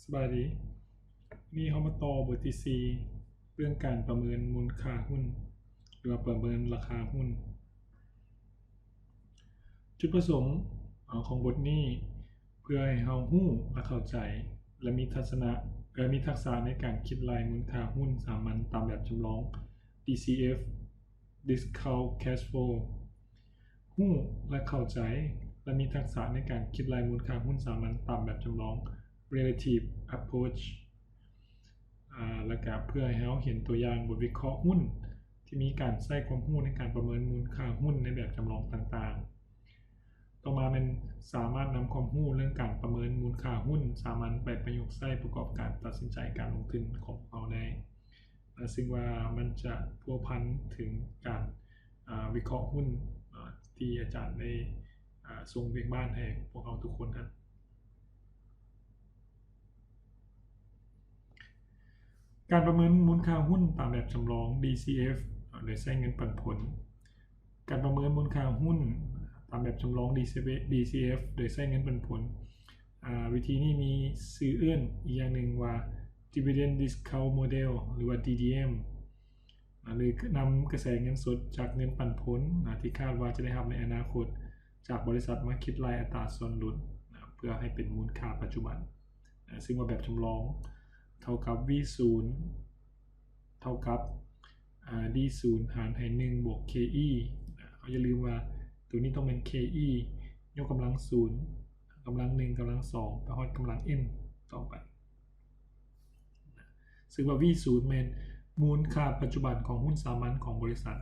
ສະບາຍດີ, ນີ້ເຮົາມາຕໍ່ບົດທີສີ່ ເລື່ອງການປະເມີນມູນຄ່າຫຸ້ນ ຫຼືວ່າປະເມີນລາຄາຫຸ້ນ. ຈຸດປະສົງຂອງບົດນີ້ ເພື່ອໃຫ້ເຮົາຮູ້ ແລະ ເຂົ້າໃຈ ແລະ ມີທັດສະນະ ແລະ ມີທັກສະໃນການຄິດໄລ່ມູນຄ່າຫຸ້ນສາມັນຕາມແບບຈຳລອງ DCF Discount Cash Flow ຮູ້ ແລະ ເຂົ້າໃຈ ແລະ ມີທັກສະໃນການຄິດໄລ່ມູນຄ່າຫຸ້ນສາມັນຕາມແບບຈຳລອງ Relative Approach ອາ ແລະ ກະເພື່ອໃຫ້ເຮົາເຫັນຕົວຢ່າງບົດວິເຄາະຫຸ້ນທີ່ມີການໃຊ້ຄວາມຮູ້ໃນການປະເມີນມູນຄ່າຫຸ້ນໃນແບບຈຳລອງຕ່າງໆ. ຕໍ່ມາແມ່ນສາມາດນຳຄວາມຮູ້ເລື່ອງການປະເມີນມູນຄ່າຫຸ້ນສາມັນໄປປະຍຸກໃຊ້ປະກອບການຕັດສິນໃຈການລົງທຶນຂອງພວກເຮົາໄດ້. ອາ ຊຶ່ງວ່າມັນຈະພົວພັນເຖິງການ ອາ ວິເຄາະຫຸ້ນ ອາ ທີ່ອາຈານໄດ້ ອາ ສົ່ງວຽກບ້ານໃຫ້ພວກເຮົາທຸກຄົນຫັ້ນ. ການປະເມີນມູນຄ່າຫຸ້ນຕາມແບບຈຳລອງ DCF ໂດຍໃຊ້ເງິນປັນຜົນ. ການປະເມີນມູນຄ່າຫຸ້ນຕາມແບບຈຳລອງ DCF ໂດຍໃຊ້ເງິນປັນຜົນ. ອາ ວິທີນີ້ມີຊື່ເອີ້ນອີກຢ່າງໜຶ່ງວ່າ Dividend Discount Model ຫຼືວ່າ DDM ອາ ຫຼືນຳກະແສເງິນສົດຈາກເງິນປັນຜົນ ອາ ທີ່ຄາດວ່າຈະໄດ້ຮັບໃນອະນາຄົດຈາກບໍລິສັດມາຄິດໄລ່ອັດຕາສ່ວນຫຼຸດ ອາ ເພື່ອໃຫ້ເປັນມູນຄ່າປັດຈຸບັນ. ອາ ຊຶ່ງວ່າແບບຈຳລອງເທົ່າກັບ V ສູນ ເທົ່າກັບ ອາ D ສູນຫານໃຫ້ໜຶ່ງບວກ K E ນະ. ເຮົາຢ່າລືມວ່າໂຕນີ້ຕ້ອງແມ່ນ K E ຍົກກຳລັງສູນ ກຳລັງໜຶ່ງ ກຳລັງສອງ ໄປຮອດກຳລັງ N ຕໍ່ໄປນະ. ຊຶ່ງວ່າ V ສູນແມ່ນມູນຄ່າປັດຈຸບັນຂອງຫຸ້ນສາມັນຂອງບໍລິສັດ.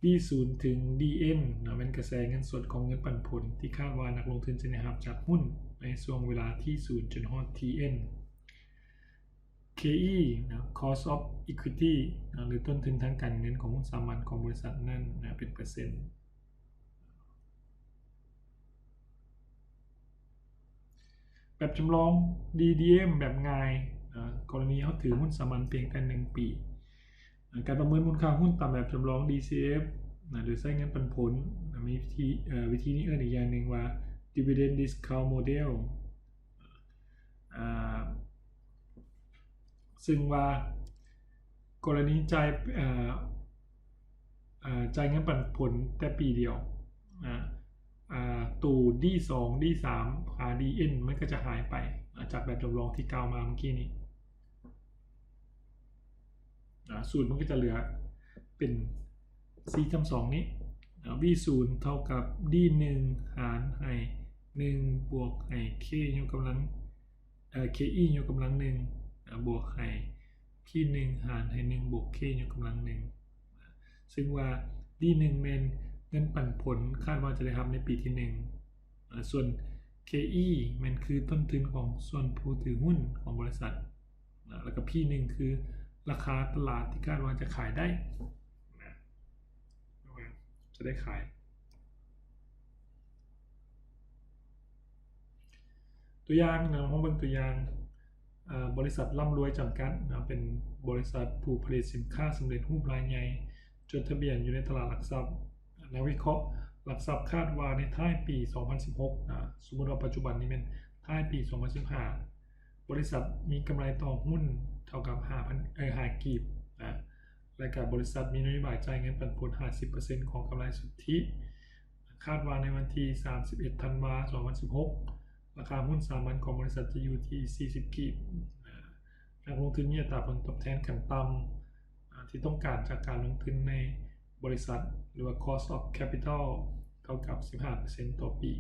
V ສູນເຖິງ D N ນະ ແມ່ນກະແສເງິນສົດຂອງເງິນປັນຜົນທີ່ຄາດວ່ານັກລົງທຶນຈະໄດ້ຮັບຈາກຫຸ້ນໃນຊ່ວງເວລາ T ສູນ ຈົນຮອດ T N. K E ນະ Cost of Equity ນະ ຫຼືຕົ້ນທຶນທາງການເງິນຂອງຫຸ້ນສາມັນຂອງບໍລິສັດນັ້ນນະ ເປັນເປີເຊັນ. ແບບຈຳລອງ DDM ແບບງ່າຍນະ ກໍລະນີເຮົາຖືຫຸ້ນສາມັນພຽງແຕ່ໜຶ່ງປີ. ການປະເມີນມູນຄ່າຫຸ້ນຕາມແບບຈຳລອງ DCF ນະ ໂດຍໃຊ້ເງິນປັນຜົນນະ ມີວິທີ ເອີ ວິທີນີ້ເອີ້ນອີກຢ່າງໜຶ່ງວ່າ Dividend Discount Model. ອາ ຊຶ່ງວ່າກໍລະນີຈ່າຍ ເອີ ເອີ ຈ່າຍເງິນປັນຜົນແຕ່ປີດຽວ ອາ ອາ ໂຕ D ສອງ D ສາມ D N ມັນກໍຈະຫາຍໄປ ອາ ຈາກແບບຈຳລອງທີ່ກ່າວມາເມື່ອກີ້ນີ້. ອາ ສູດມັນກໍຈະເຫຼືອເປັນ C ຈຳສອງນີ້ ອາ V ສູນເທົ່າກັບ D ໜຶ່ງຫານໃຫ້ໜຶ່ງບວກໃຫ້ K ຍົກກຳລັງ ເອີ K E ຍົກກຳລັງໜຶ່ງ ອາ ບວກໃຫ້ P ໜຶ່ງຫານໃຫ້ໜຶ່ງບວກ K ຍົກກຳລັງໜຶ່ງ ຊຶ່ງວ່າ D ໜຶ່ງແມ່ນເງິນປັນຜົນຄາດວ່າຈະໄດ້ຮັບໃນປີທີໜຶ່ງ ອາ ສ່ວນ K E ແມ່ນຄືຕົ້ນທຶນຂອງສ່ວນຜູ້ຖືຫຸ້ນຂອງບໍລິສັດ ນະ ແລ້ວກໍ P ໜຶ່ງຄືລາຄາຕະຫຼາດທີ່ຄາດວ່າຈະຂາຍໄດ້ນະ ຈະໄດ້ຂາຍ. ຕົວຢ່າງນະ ເຮົາເບິ່ງຕົວຢ່າງ ອາ ບໍລິສັດລ່ຳລວຍຈຳກັດນະ ເປັນບໍລິສັດຜູ້ຜະລິດສິນຄ້າສຳເລັດຮູບລາຍໃຫຍ່ ຈົດທະບຽນຢູ່ໃນຕະຫຼາດຫຼັກຊັບ. ນັກວິເຄາະຫຼັກຊັບຄາດວ່າໃນທ້າຍປີສອງພັນສິບຫົກນະ ສົມມຸດວ່າປັດຈຸບັນນີ້ແມ່ນທ້າຍປີສອງພັນສິບຫ້າ ບໍລິສັດມີກຳໄລຕໍ່ຫຸ້ນເທົ່າກັບຫ້າພັນ ເອີ ຫ້າກີບນະ ແລະກະບໍລິສັດມີນະໂຍບາຍຈ່າຍເງິນປັນຜົນຫ້າສິບເປີເຊັນຂອງກຳໄລສຸດທິ. ຄາດວ່າໃນວັນທີສາມສິບເອັດ ທັນວາ ສອງພັນສິບຫົກ ລາຄາຫຸ້ນສາມັນຂອງບໍລິສັດຈະຢູ່ທີ່ສີ່ສິບກີບ. ນັກລົງທຶນມີອັດຕາຜົນຕອບແທນຂັ້ນຕ່ຳ ອາ ທີ່ຕ້ອງການຈາກການລົງທຶນໃນບໍລິສັດ ຫຼືວ່າ Cost of Capital ເທົ່າກັບສິບຫ້າເປີເຊັນຕໍ່ປີ.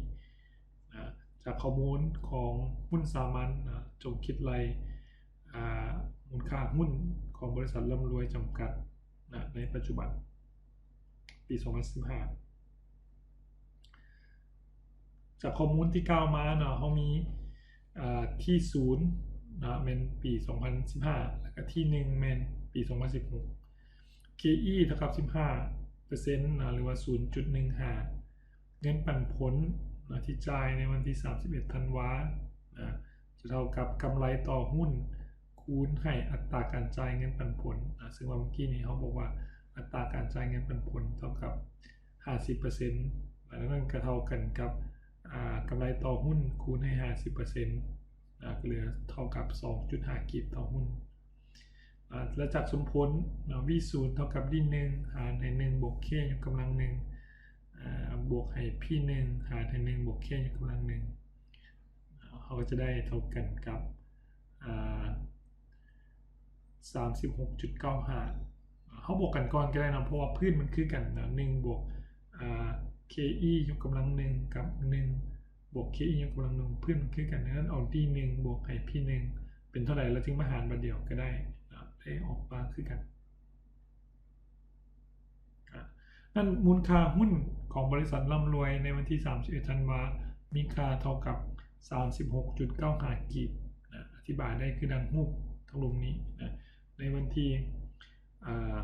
ອາ ຈາກຂໍ້ມູນຂອງຫຸ້ນສາມັນ ອາ ຈົ່ງຄິດໄລ່ ອາ ມູນຄ່າຫຸ້ນຂອງບໍລິສັດລ່ຳລວຍຈຳກັດນະ ໃນປັດຈຸບັນ ປີສອງພັນສິບຫ້າ. ຈາກຂໍ້ມູນທີ່ກ່າວມາເນາະ ເຮົາມີ ອາ T ສູນນະ ແມ່ນປີສອງພັນສິບຫ້າ ແລ້ວກະ T ໜຶ່ງແມ່ນປີສອງພັນສິບຫົກ. K E ເທົ່າກັບສິບຫ້າເປີເຊັນນະ ຫຼືວ່າສູນຈຸດໜຶ່ງຫ້າ. ເງິນປັນຜົນນະ ທີ່ຈ່າຍໃນວັນທີສາມສິບເອັດ ທັນວານະ ຈະເທົ່າກັບກຳໄລຕໍ່ຫຸ້ນຄູນໃຫ້ອັດຕາການຈ່າຍເງິນປັນຜົນນະ ຊຶ່ງວ່າເມື່ອກີ້ນີ້ເຮົາບອກວ່າອັດຕາການຈ່າຍເງິນປັນຜົນເທົ່າກັບຫ້າສິບເປີເຊັນ ແລະນັ້ນກໍເທົ່າກັນກັບ ອາ ກຳໄລຕໍ່ຫຸ້ນຄູນໃຫ້ຫ້າສິບເປີເຊັນ. ນະ ກໍເຫຼືອເທົ່າກັບສອງຈຸດຫ້າກີບຕໍ່ຫຸ້ນ. ອາ ແລະ ຈາກສົມຜົນນະ V ສູນເທົ່າກັບ D ໜຶ່ງຫານໃຫ້ໜຶ່ງບວກ K ຍົກກຳລັງໜຶ່ງ ອາ ບວກໃຫ້ P ໜຶ່ງຫານໃຫ້ໜຶ່ງບວກ K ຍົກກຳລັງໜຶ່ງ ເຮົາກໍຈະໄດ້ເທົ່າກັນກັບ ອາ ສາມສິບຫົກຈຸດເກົ້າຫ້າ. ເຮົາບວກກັນກ່ອນກໍໄດ້ເນາະ ເພາະວ່າພື້ນມັນຄືກັນນະ ໜຶ່ງບວກ ອາ Ke ຍົກກຳລັງໜຶ່ງ ກັບ ໜຶ່ງບວກ Ke ຍົກກຳລັງໜຶ່ງ ພື້ນມັນຄືກັນ. ດັ່ງນັ້ນເອົາ D ໜຶ່ງບວກໃຫ້ P ໜຶ່ງເປັນເທົ່າໃດ ແລ້ວຈຶ່ງມາຫານບາດດຽວກໍໄດ້ນະ ໄດ້ອອກມາຄືກັນ. ອາ ນັ້ນມູນຄ່າຫຸ້ນຂອງບໍລິສັດລ່ຳລວຍໃນວັນທີສາມສິບເອັດທັນວາ ມີຄ່າເທົ່າກັບສາມສິບຫົກຈຸດເກົ້າຫ້າກີບນະ. ອະທິບາຍໄດ້ຄືດັ່ງຮູບທາງລຸ່ມນີ້ນະ. ໃນວັນທີ ອາ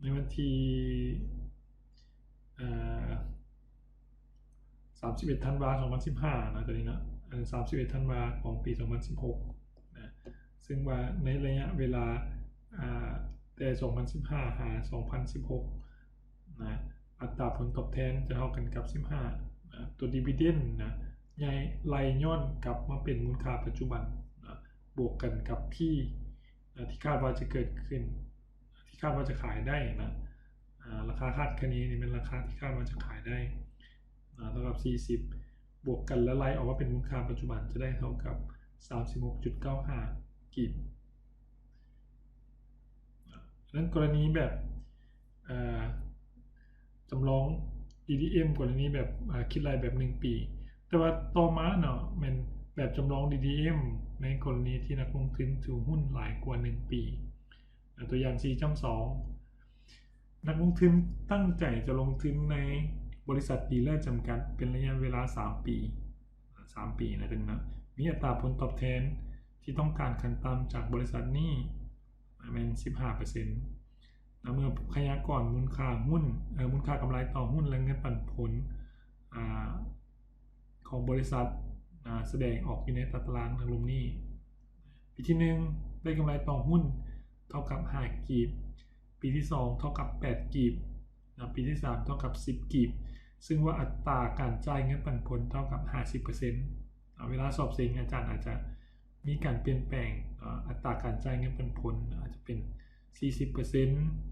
ໃນວັນທີ ອາ ສາມສິບເອັດທັນວາສອງພັນສິບຫ້ານະ ຕົວນີ້ເນາະ ອັນສາມສິບເອັດທັນວາຂອງປີສອງພັນສິບຫົກນະ ເຊິ່ງວ່າໃນໄລຍະເວລາ ອາ ແຕ່ສອງພັນສິບຫ້າຫາສອງພັນສິບຫົກນະ ອັດຕາຜົນຕອບແທນຈະເທົ່າກັນກັບສິບຫ້ານະ. ຕົວ dividend ນະ ໃຫຍ່ໄລ່ຍ້ອນກັບມາເປັນມູນຄ່າປັດຈຸບັນນະ ບວກກັນກັບ P ນະ ທີ່ຄາດວ່າຈະເກີດຂຶ້ນ ທີ່ຄາດວ່າຈະຂາຍໄດ້ນະ. ອາ ລາຄາຄາດຄະເນນີ້ແມ່ນລາຄາທີ່ຄາດວ່າຈະຂາຍໄດ້ນະ ເທົ່າກັບສີ່ສິບ ບວກກັນແລ້ວໄລ່ອອກມາເປັນມູນຄ່າປັດຈຸບັນ ຈະໄດ້ເທົ່າກັບສາມສິບຫົກຈຸດເກົ້າຫ້າກີບ. ອາ ນັ້ນກໍລະນີແບບ ອາ ຈຳລອງ DDM ກໍລະນີແບບ ອາ ຄິດໄລ່ແບບໜຶ່ງປີ. ແຕ່ວ່າຕໍ່ມາເນາະ ແມ່ນແບບຈຳລອງ DDM ໃນກໍລະນີທີ່ນັກລົງທຶນຖືຫຸ້ນຫຼາຍກວ່າໜຶ່ງປີ. ອາ ຕົວຢ່າງສີ່ຈ້ຳສອງ ນັກລົງທຶນຕັ້ງໃຈຈະລົງທຶນໃນບໍລິສັດດີເລີຈຳກັດເປັນໄລຍະເວລາສາມປີ, ສາມປີນະ ເປັນນະ ມີອັດຕາຜົນຕອບແທນທີ່ຕ້ອງການຂັ້ນຕ່ຳຈາກບໍລິສັດນີ້ແມ່ນສິບຫ້າເປີເຊັນ. ເມື່ອພະຍາກອນມູນຄ່າຫຸ້ນ ເອີ ມູນຄ່າກຳໄລຕໍ່ຫຸ້ນ ແລະ ເງິນປັນຜົນ ອາ ຂອງບໍລິສັດ ອາ ສະແດງອອກຢູ່ໃນຕາຕະລາງທາງລຸ່ມນີ້. ປີທີໜຶ່ງ ໄດ້ກຳໄລຕໍ່ຫຸ້ນເທົ່າກັບຫ້າກີບ, ປີທີສອງເທົ່າກັບແປດກີບນະ, ປີທີສາມເທົ່າກັບສິບກີບ, ເຊິ່ງວ່າອັດຕາການຈ່າຍເງິນປັນຜົນເທົ່າກັບຫ້າສິບເປີເຊັນ. ເວລາສອບເສັງອາຈານອາດຈະມີການປ່ຽນແປງ ອາ ອັດຕາການຈ່າຍເງິນປັນຜົນ ອາດຈະເປັນສີ່ສິບເປີເຊັນ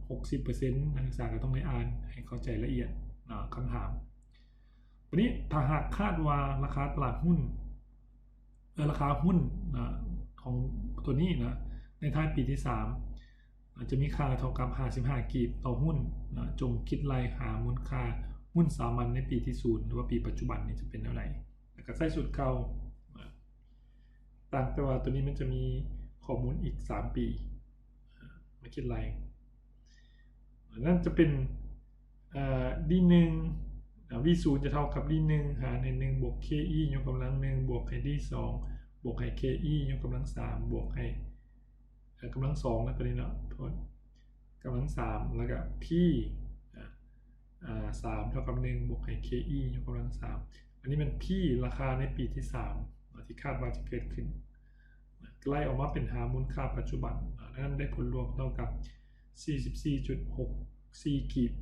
ຫົກສິບເປີເຊັນ, ນັກສຶກສາກໍຕ້ອງໄດ້ອ່ານໃຫ້ເຂົ້າໃຈລະອຽດນະ. ຄຳຖາມ ບາດນີ້ ຖ້າຫາກຄາດວ່າລາຄາຕະຫຼາດຫຸ້ນ ເອີ ລາຄາຫຸ້ນນະ ຂອງຕົວນີ້ນະ ໃນທ້າຍປີທີສາມ ອາດຈະມີຄ່າເທົ່າກັບຫ້າສິບຫ້າກີບຕໍ່ຫຸ້ນນະ, ຈົ່ງຄິດໄລ່ຫາມູນຄ່າຫຸ້ນສາມັນໃນປີທີສູນ ຫຼືວ່າປີປັດຈຸບັນນີ້ຈະເປັນແນວໃດ ແລ້ວກໍໃຊ້ສູດເກົ່ານະ. ຕ່າງແຕ່ວ່າຕົວນີ້ມັນຈະມີຂໍ້ມູນອີກສາມປີ ມາຄິດໄລ່. ນັ້ນຈະເປັນ ເອີ ດີໜຶ່ງ ອາ ວີສູນຈະເທົ່າກັບດີໜຶ່ງຫານໃຫ້ໜຶ່ງບວກເຄອີຍົກກຳລັງໜຶ່ງ ບວກໃຫ້ດີສອງ ບວກໃຫ້ເຄອີຍົກກຳລັງສາມ ບວກໃຫ້ ເອີ ກຳລັງສອງນະ ຕົວນີ້ເນາະ ໂທດ ກຳລັງສາມ ແລ້ວກະພີ ອາ ອາ ສາມເທົ່າກັບໜຶ່ງບວກໃຫ້ເຄອີຍົກກຳລັງສາມ. ອັນນີ້ແມ່ນພີລາຄາໃນປີທີສາມເນາະ ທີ່ຄາດວ່າຈະເກີດຂຶ້ນ ໄລ່ອອກມາເປັນຫາມູນຄ່າປັດຈຸບັນ ອາ ນັ້ນໄດ້ຜົນລວມເທົ່າກັບສີ່ສິບສີ່ຈຸດຫົກສີ່ກີບ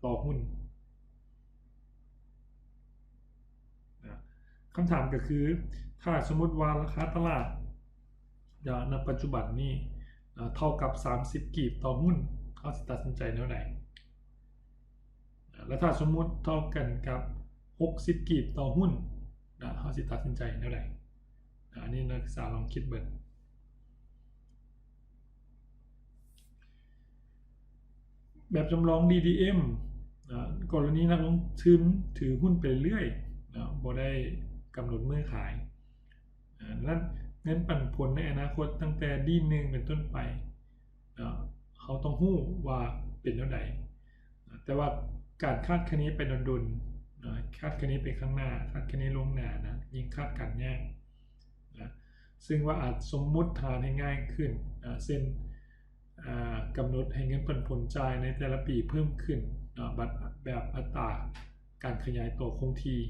ຕໍ່ຫຸ້ນນະ. ຄຳຖາມກໍຄື ຖ້າສົມມຸດວ່າລາຄາຕະຫຼາດນະ ປັດຈຸບັນນີ້ນະ ເທົ່າກັບສາມສິບກີບຕໍ່ຫຸ້ນ ເຮົາຊິຕັດສິນໃຈແນວໃດ? ແລະ ຖ້າສົມມຸດເທົ່າກັນກັບຫົກສິບກີບຕໍ່ຫຸ້ນນະ ເຮົາຊິຕັດສິນໃຈແນວໃດ? ອັນນີ້ນັກສຶກສາລອງຄິດເບິ່ງ. ແບບຈຳລອງດີດີເອັມນະ ກໍລະນີນັກລົງທຶນຖືຫຸ້ນໄປເລື້ອຍນະ ບໍ່ໄດ້ກຳນົດມື້ຂາຍ. ອາ ນັ້ນເງິນປັນຜົນໃນອະນາຄົດຕັ້ງແຕ່ດີໜຶ່ງເປັນຕົ້ນໄປນະ ເຮົາຕ້ອງຮູ້ວ່າເປັນແນວໃດນະ ແຕ່ວ່າການຄາດຄະເນໄປດົນໆນະ ຄາດຄະເນໄປຂ້າງໜ້າ ຄາດຄະເນລ່ວງໜ້ານະ ຍິ່ງຄາດການຍາກນະ. ເຊິ່ງວ່າອາດສົມມຸດຖານໃຫ້ງ່າຍຂຶ້ນນະ ເຊັ່ນ ອາ ກຳນົດໃຫ້ເງິນປັນຜົນຈ່າຍໃນແຕ່ລະປີເພີ່ມຂຶ້ນນະ ແບບ ແບບອັດຕາການຂະຫຍາຍຕົວຄົງທີ່.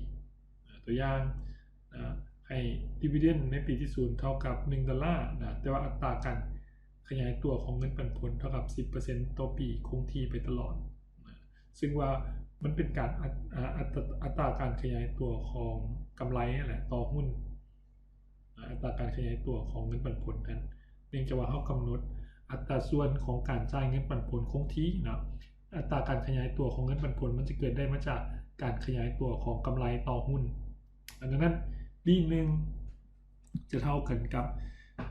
ຕົວຢ່າງນະ ໃຫ້ດີວີເດັນໃນປີທີສູນເທົ່າກັບໜຶ່ງດອນລານະ ແຕ່ວ່າອັດຕາການຂະຫຍາຍຕົວຂອງເງິນປັນຜົນເທົ່າກັບສິບເປີເຊັນຕໍ່ປີຄົງທີ່ໄປຕະຫຼອດນະ ເຊິ່ງວ່າ ມັນເປັນການ ອັດ ອາ ອັດຕາ ອັດຕາການຂະຫຍາຍຕົວຂອງກຳໄລຫັ້ນແຫຼະຕໍ່ຫຸ້ນ ອາ ອັດຕາການຂະຫຍາຍຕົວຂອງເງິນປັນຜົນນັ້ນ ເນື່ອງຈາກວ່າເຮົາກຳນົດອັດຕາສ່ວນຂອງການຈ່າຍເງິນປັນຜົນຄົງທີ່ເນາະ. ອັດຕາການຂະຫຍາຍຕົວຂອງເງິນປັນຜົນ ມັນຈະເກີດໄດ້ມາຈາກການຂະຫຍາຍຕົວຂອງກຳໄລຕໍ່ຫຸ້ນ. ອາ ດັ່ງນັ້ນ D ໜຶ່ງ ຈະເທົ່າກັນກັບ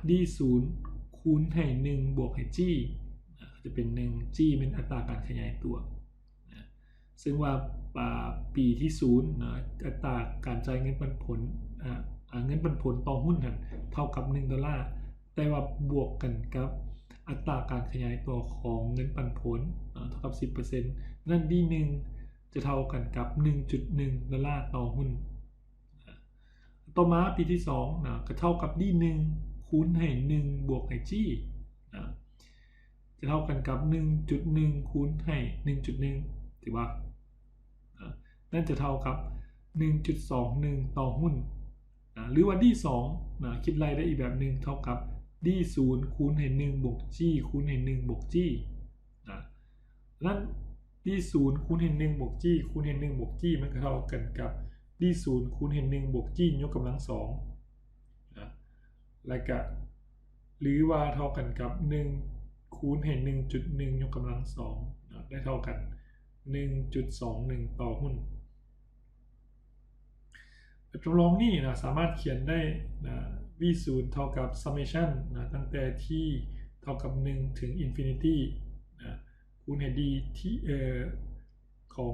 D ສູນ ຄູນໃຫ້ ໜຶ່ງ ບວກໃຫ້ G ອາ ຈະເປັນ ໜຶ່ງ G ແມ່ນອັດຕາການຂະຫຍາຍຕົວ ອາ ເຊິ່ງວ່າ ອາ ປີທີສູນນະ ອັດຕາການຈ່າຍເງິນປັນຜົນ ອາ ອາ ເງິນປັນຜົນຕໍ່ຫຸ້ນຫັ້ນເທົ່າກັບ ໜຶ່ງ ໂດລາ, ແຕ່ວ່າບວກກັນກັບອັດຕາການຂະຫຍາຍຕົວຂອງເງິນປັນຜົນ ອາ ເທົ່າກັບ ສິບເປີເຊັນ. ນັ້ນ D ໜຶ່ງ ຈະເທົ່າກັນກັບ ໜຶ່ງຈຸດໜຶ່ງ ໂດລາຕໍ່ຫຸ້ນ. ຕໍ່ມາປີທີສອງນະ ກໍເທົ່າກັບ D ໜຶ່ງ ຄູນໃຫ້ ໜຶ່ງ ບວກໃຫ້ G ນະ ຈະເທົ່າກັນກັບ ໜຶ່ງຈຸດໜຶ່ງ ຄູນໃຫ້ ໜຶ່ງຈຸດໜຶ່ງ ຖືວ່າ ນະ ນັ້ນຈະເທົ່າກັບ ໜຶ່ງຈຸດສອງໜຶ່ງ ຕໍ່ຫຸ້ນນະ. ຫຼືວ່າ D ສອງນະ ຄິດໄລ່ໄດ້ອີກແບບໜຶ່ງ ເທົ່າກັບ D ສູນ ຄູນໃຫ້ ໜຶ່ງ ບວກ G ຄູນໃຫ້ ໜຶ່ງ ບວກ G ນະ. ນັ້ນ D ສູນ ຄູນໃຫ້ ໜຶ່ງ ບວກ G ຄູນໃຫ້ ໜຶ່ງ ບວກ G ມັນກໍເທົ່າກັນກັບ D ສູນ ຄູນໃຫ້ ໜຶ່ງ ບວກ G ຍົກກຳລັງສອງນະ ແລ້ວກະ ຫຼືວ່າເທົ່າກັນກັບ ໜຶ່ງ ຄູນໃຫ້ ໜຶ່ງຈຸດໜຶ່ງ ຍົກກຳລັງສອງນະ ໄດ້ເທົ່າກັນ ໜຶ່ງຈຸດສອງໜຶ່ງ ຕໍ່ຫຸ້ນ. ແບບຈຳລອງນີ້ນະ ສາມາດຂຽນໄດ້ນະ V ສູນ ເທົ່າກັບ summation ນະ ຕັ້ງແຕ່ T ເທົ່າກັບ ໜຶ່ງ ເທົ່າກັບ ໜຶ່ງ ເຖິງ infinity ນະ ຄູນໃຫ້ D T ເອີ ຂອງ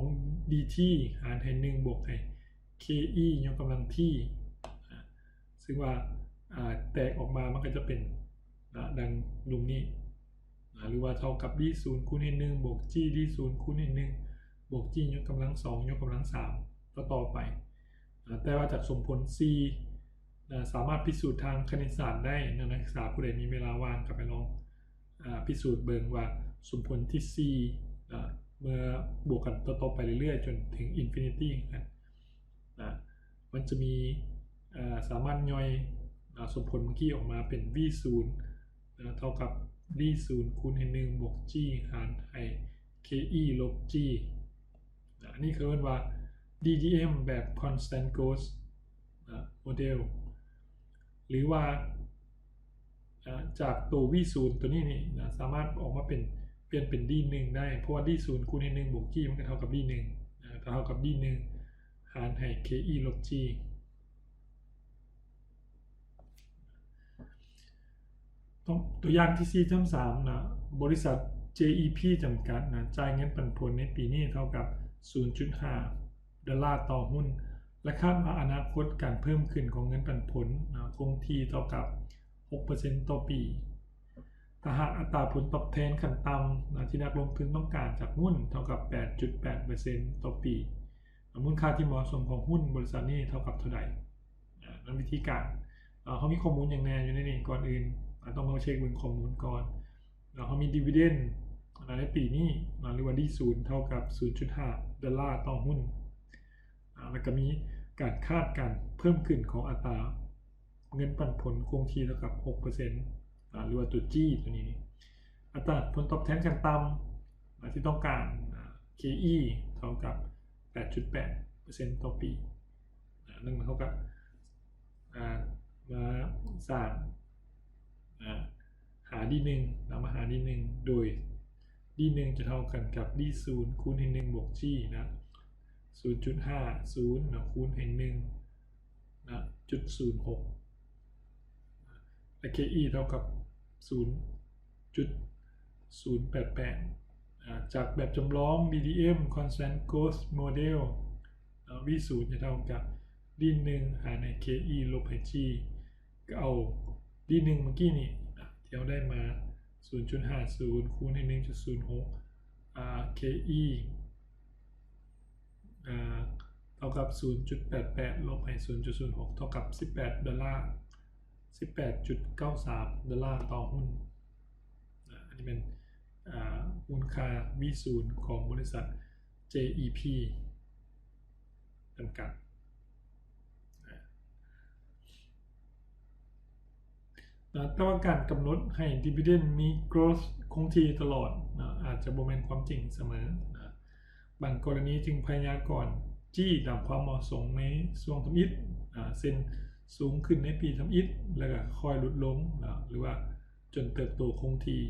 D T ຫານໃຫ້ ໜຶ່ງ ບວກໃຫ້ K E ຍົກກຳລັງ T ນະ ເຊິ່ງວ່າ ອາ ແຕກອອກມາມັນກໍຈະເປັນ ນະ ດັ່ງລຸ່ມນີ້ນະ ຫຼືວ່າເທົ່າກັບ D ສູນ ຄູນໃຫ້ ໜຶ່ງ ບວກ G D ສູນ ຄູນໃຫ້ ໜຶ່ງ ບວກ G ຍົກກຳລັງສອງ ຍົກກຳລັງສາມ ຕໍ່ໆໄປນະ. ແຕ່ວ່າຈາກສົມຜົນ C ນະ ສາມາດພິສູດທາງຄະນິດສາດໄດ້ນະ. ນັກສຶກສາຜູ້ໃດມີເວລາວ່າງກໍໄປລອງ ອາ ພິສູດເບິ່ງວ່າສົມຜົນທີສີ່ນະ ເມື່ອບວກກັນຕໍ່ໆໄປເລື້ອຍໆ ຈົນເຖິງ infinity ນະ ນະ ມັນຈະມີ ອາ ສາມາດຍ່ອຍ ອາ ສົມຜົນເມື່ອກີ້ອອກມາເປັນ V ສູນນະ ເທົ່າກັບ D ສູນ ຄູນໃຫ້ ໜຶ່ງ ບວກ G ຫານໃຫ້ K E ລົບ G ນະ. ອັນນີ້ເຂົາເອີ້ນວ່າ D D M ແບບ constant growth ນະ model ຫຼືວ່າ ອາ ຈາກໂຕ V ສູນໂຕນີ້ນີ້ນະ ສາມາດອອກມາເປັນ ປ່ຽນເປັນ D ໜຶ່ງ ໄດ້ ເພາະວ່າ D ສູນ ຄູນໃຫ້ ໜຶ່ງ ບວກ G ມັນກໍເທົ່າກັບ D ໜຶ່ງນະ ເທົ່າກັບ D ໜຶ່ງ ຫານໃຫ້ K E ລົບ G ຕົວ ຕົວຢ່າງທີສີ່ຈຸດສາມນະ ບໍລິສັດ J E P ຈຳກັດນະ ຈ່າຍເງິນປັນຜົນໃນປີນີ້ເທົ່າກັບ ສູນຈຸດຫ້າ ໂດລາຕໍ່ຫຸ້ນ ແລະ ຄາດວ່າອະນາຄົດການເພີ່ມຂຶ້ນຂອງເງິນປັນຜົນນະ ຄົງທີ່ເທົ່າກັບ ຫົກເປີເຊັນຕໍ່ປີ. ຖ້າຫາກອັດຕາຜົນຕອບແທນຂັ້ນຕ່ຳນະ ທີ່ນັກລົງທຶນຕ້ອງການຈາກຫຸ້ນເທົ່າກັບ ແປດຈຸດແປດເປີເຊັນຕໍ່ປີ, ມູນຄ່າທີ່ເໝາະສົມຂອງຫຸ້ນບໍລິສັດນີ້ເທົ່າກັບເທົ່າໃດ? ອາ ນຳວິທີການ ອາ ເຮົາມີຂໍ້ມູນຫຍັງແດ່ຢູ່ໃນນີ້? ກ່ອນອື່ນ ອາ ຕ້ອງມາເຊັກເບິ່ງຂໍ້ມູນກ່ອນ. ເຮົາມີ dividend ໃນປີນີ້ ຫຼືວ່າ D ສູນ ເທົ່າກັບ ສູນຈຸດຫ້າ ໂດລາຕໍ່ຫຸ້ນ ອາ ແລ້ວກໍມີການຄາດການເພີ່ມຂຶ້ນຂອງອັດຕາເງິນປັນຜົນຄົງທີ່ເທົ່າກັບ ຫົກເປີເຊັນ ອາ ຫຼືວ່າຕົວ G ຕົວນີ້. ອັດຕາຜົນຕອບແທນຂັ້ນຕ່ຳ ອາ ທີ່ຕ້ອງການ ອາ K E ເທົ່າກັບ ແປດຈຸດແປດເປີເຊັນຕໍ່ປີ. ອາ ນັ້ນເຮົາກໍ ອາ ມາສ້າງ ອາ ຫາ D ໜຶ່ງ ເນາະ ມາຫາ D ໜຶ່ງ ໂດຍ D ໜຶ່ງ ຈະເທົ່າກັນກັບ D ສູນ ຄູນໃຫ້ ໜຶ່ງ ບວກ G ນະ ສູນຈຸດຫ້າສູນ ເນາະ ຄູນໃຫ້ ໜຶ່ງ ນະ ຈຸດສູນຫົກ ແລະ K E ເທົ່າກັບ ສູນຈຸດສູນແປດແປດ ອາ ຈາກແບບຈຳລອງ D D M Constant Growth Model ເນາະ V ສູນ ຈະເທົ່າກັບ D ໜຶ່ງ ຫານໃຫ້ K E ລົບໃຫ້ G ກໍເອົາ D ໜຶ່ງ ເມື່ອກີ້ນີ້ນະ ທີ່ເຮົາໄດ້ມາ ສູນຈຸດຫ້າສູນ ຄູນໃຫ້ ໜຶ່ງຈຸດສູນຫົກ ອາ K E ອາ ເທົ່າກັບ ສູນຈຸດແປດແປດ ລົບໃຫ້ ສູນຈຸດສູນຫົກ ເທົ່າກັບ ສິບແປດໂດລາ ສິບແປດຈຸດເກົ້າສາມໂດລາຕໍ່ຫຸ້ນ. ອາ ອັນນີ້ແມ່ນ ອາ ມູນຄ່າ V ສູນ ຂອງບໍລິສັດ J E P ຈຳກັດ. ນະ ແຕ່ວ່າການກຳນົດໃຫ້ dividend ມີ growth ຄົງທີ່ຕະຫຼອດນະ ອາດຈະບໍ່ແມ່ນຄວາມຈິງສະເໝີນະ. ບາງກໍລະນີຈຶ່ງພະຍາກອນຈີ້ຕາມຄວາມເໝາະສົມໃນຊ່ວງທຳອິດ ອາ ເຊັ່ນ ສູງຂຶ້ນໃນປີທຳອິດ ແລ້ວກໍຄ່ອຍຫຼຸດລົງ ອາ ຫຼືວ່າຈົນເຕີບໂຕຄົງທີ່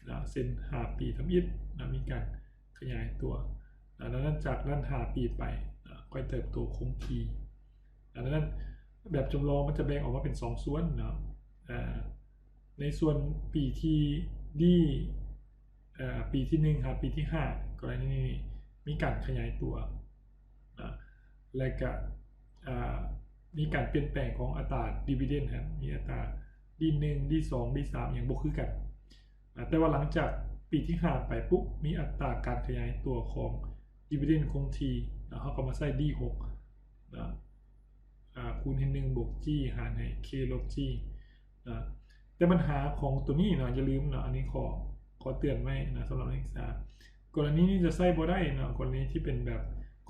ອາ ເຊັ່ນ ຫ້າປີທຳອິດ ອາ ມີການຂະຫຍາຍຕົວ ອາ ດັ່ງນັ້ນ ຈາກນັ້ນຫ້າປີໄປ ອາ ຄ່ອຍເຕີບໂຕຄົງທີ່ ອາ ດັ່ງນັ້ນ ແບບຈຳລອງມັນຈະແບ່ງອອກມາເປັນສອງສ່ວນເນາະ ອາ ໃນສ່ວນປີທີ່ດີ ເອີ ປີທີໜຶ່ງຫາປີທີຫ້າ ກໍລະນີນີ້ມີການຂະຫຍາຍຕົວນະ ແລະກະ ເອີ ມີການປ່ຽນແປງຂອງອັດຕາດີວີເດັນຫັ້ນ ມີອັດຕາດີໜຶ່ງ ດີສອງ ດີສາມ ຫຍັງບໍ່ຄືກັນນະ ແຕ່ວ່າຫຼັງຈາກປີທີຫ້າໄປປຸບ ມີອັດຕາການຂະຫຍາຍຕົວຂອງດີວີເດັນຄົງທີ່ນະ ເຮົາກໍມາໃຊ້ດີຫົກນະ ອາ ຄູນໃຫ້ໜຶ່ງ ບວກຈີ ຫານໃຫ້ເຄ ລົບຈີ ນະ ແຕ່ບັນຫາຂອງຕົວນີ້ເນາະ ຢ່າລືມເນາະ ອັນນີ້ຂໍ ຂໍເຕືອນໄວ້ນະ ສຳລັບນັກສຶກສາ ກໍລະນີນີ້ຈະໃຊ້ບໍ່ໄດ້ເນາະ ກໍລະນີທີ່ເປັນແບບ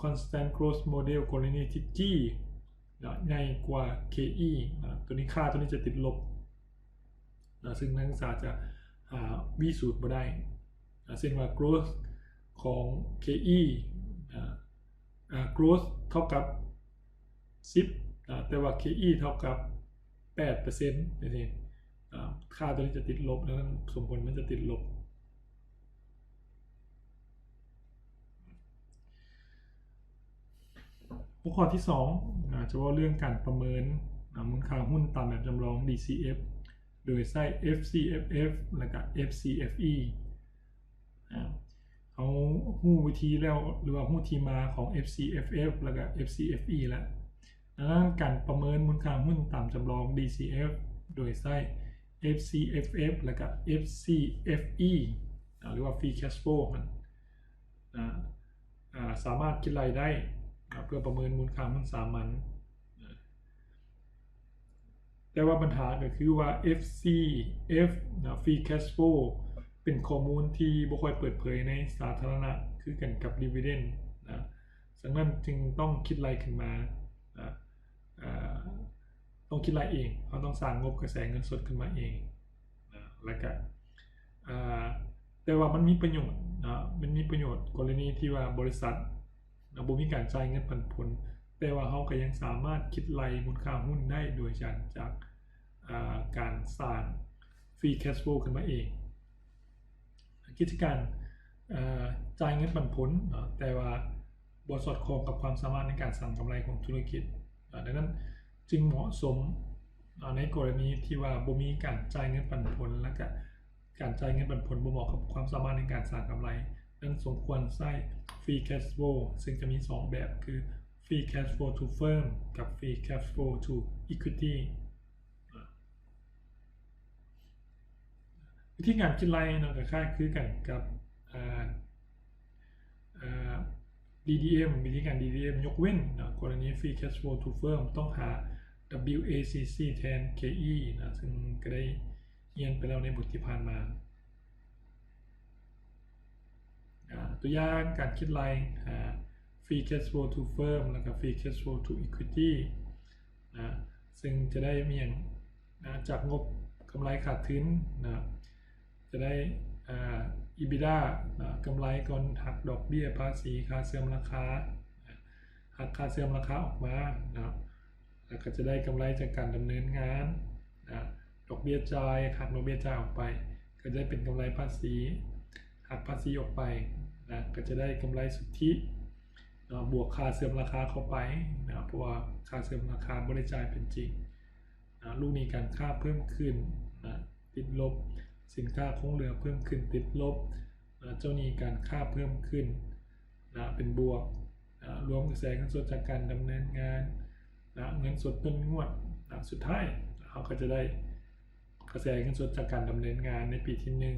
constant growth model ກໍລະນີທີ່ຈີນະ ໃຫຍ່ກວ່າເຄອີນະ ຕົວນີ້ ຄ່າຕົວນີ້ຈະຕິດລົບນະ ຊຶ່ງນັກສຶກສາຈະຫາ V ສູດບໍ່ໄດ້ນະ ເຊັ່ນວ່າ growth ຂອງເຄອີນະ ອ່າ growth ເທົ່າກັບສິບ ອ່າ ແຕ່ວ່າ เคอี ເທົ່າກັບແປດເປີເຊັນຈັ່ງຊີ້ ອ່າ ຄ່າຕົວນີ້ຈະຕິດລົບ ດັ່ງນັ້ນສົມຜົນມັນຈະຕິດລົບ. ຫົວຂໍ້ທີສອງ ອ່າ ຈະເວົ້າເລື່ອງການປະເມີນ ອ່າ ມູນຄ່າຫຸ້ນຕາມແບບຈຳລອງ DCF ໂດຍໃຊ້ FCFF ແລະກະ FCFE ອາ ເຮົາຮູ້ວິທີແລ້ວ ຫຼືວ່າຮູ້ທີ່ມາຂອງ FCFF ແລ້ວກະ FCFE ແລ້ວ. ດັ່ງນັ້ນ ການປະເມີນມູນຄ່າຫຸ້ນຕາມຈຳລອງ DCF ໂດຍໃຊ້ FCFF ແລ້ວກະ FCFE ອາ ຫຼືວ່າ Free Cash Flow ຫັ້ນ ອາ ອາ ສາມາດຄິດໄລ່ໄດ້ ອາ ເພື່ອປະເມີນມູນຄ່າຫຸ້ນສາມັນ. ແຕ່ວ່າບັນຫາກໍຄືວ່າ FCF ນະ Free Cash Flow ເປັນຂໍ້ມູນທີ່ບໍ່ຄ່ອຍເປີດເຜີຍໃນສາທາລະນະຄືກັນກັບ Dividend ນະ ສະນັ້ນຈຶ່ງຕ້ອງຄິດໄລ່ຂຶ້ນມານະ ອາ ຕ້ອງຄິດໄລ່ເອງ ເຮົາຕ້ອງສ້າງງົບກະແສເງິນສົດຂຶ້ນມາເອງນະ ແລ້ວກະ ອາ ແຕ່ວ່າມັນມີປະໂຫຍດນະ ມັນມີປະໂຫຍດກໍລະນີທີ່ວ່າບໍລິສັດ ນະ ບໍ່ມີການຈ່າຍເງິນປັນຜົນ ແຕ່ວ່າເຮົາກໍຍັງສາມາດຄິດໄລ່ມູນຄ່າຫຸ້ນໄດ້ໂດຍຈາກ ຈາກ ອາ ການສ້າງ Free Cash Flow ຂຶ້ນມາເອງ. ກິດຈະການ ເອີ ຈ່າຍເງິນປັນຜົນເນາະ ແຕ່ວ່າບໍ່ສອດຄ່ອງກັບຄວາມສາມາດໃນການສ້າງກຳໄລຂອງທຸລະກິດ. ອາ ດັ່ງນັ້ນຈຶ່ງເໝາະສົມ ອາ ໃນກໍລະນີທີ່ວ່າບໍ່ມີການຈ່າຍເງິນປັນຜົນ ແລະກະ ການຈ່າຍເງິນປັນຜົນບໍ່ເໝາະກັບຄວາມສາມາດໃນການສ້າງກຳໄລ, ດັ່ງນັ້ນສົມຄວນໃຊ້ Free Cash Flow ເຊິ່ງຈະມີສອງແບບ ຄື Free Cash Flow to Firm ກັບ Free Cash Flow to Equity. ວິທີການຄິດໄລ່ເນາະ ກໍຄ້າຍຄືກັນກັບ ເອີ ເອີ ດີດີເອັມ ວິທີການ ດີດີເອັມ ຍົກເວັ້ນເນາະ ກໍລະນີ Free Cash Flow to Firm ຕ້ອງຫາ WACC ແທນ KE ເນາະ ເຊິ່ງກໍໄດ້ຮຽນໄປແລ້ວໃນບົດທີ່ຜ່ານມາ. ອາ ຕົວຢ່າງການຄິດໄລ່ ອາ Free Cash Flow to Firm ແລ້ວກໍ Free Cash Flow to Equity ນະ ເຊິ່ງຈະໄດ້ມີຫຍັງ ນະ ຈາກງົບກຳໄລຂາດທຶນນະ ຈະໄດ້ ອາ ອີບີດາ ນະ ກຳໄລກ່ອນຫັກດອກເບ້ຍພາສີຄ່າເສື່ອມລາຄາ ນະ ຫັກຄ່າເສື່ອມລາຄາອອກມານະ ແລ້ວກໍຈະໄດ້ກຳໄລຈາກການດຳເນີນງານນະ ດອກເບ້ຍຈ່າຍ ຫັກດອກເບ້ຍຈ່າຍອອກໄປ ກໍຈະໄດ້ເປັນກຳໄລພາສີ ຫັກພາສີອອກໄປນະ ກໍຈະໄດ້ກຳໄລສຸດທິນະ ບວກຄ່າເສື່ອມລາຄາເຂົ້າໄປນະ ເພາະວ່າຄ່າເສື່ອມລາຄາບໍ່ໄດ້ຈ່າຍເປັນຈິງນະ ລູກໜີ້ການຄ້າເພີ່ມຂຶ້ນນະ ຕິດລົບ ສິນຄ້າຄົງເຫຼືອເພີ່ມຂຶ້ນ ຕິດລົບນະ ເຈົ້າໜີ້ການຄ້າເພີ່ມຂຶ້ນນະ ເປັນບວກນະ ລວມກະແສເງິນສົດຈາກການດຳເນີນງານນະ ເງິນສົດຕົ້ນງວດນະ ສຸດທ້າຍເຮົາກໍຈະໄດ້ ກະແສເງິນສົດຈາກການດຳເນີນງານໃນປີທີໜຶ່ງ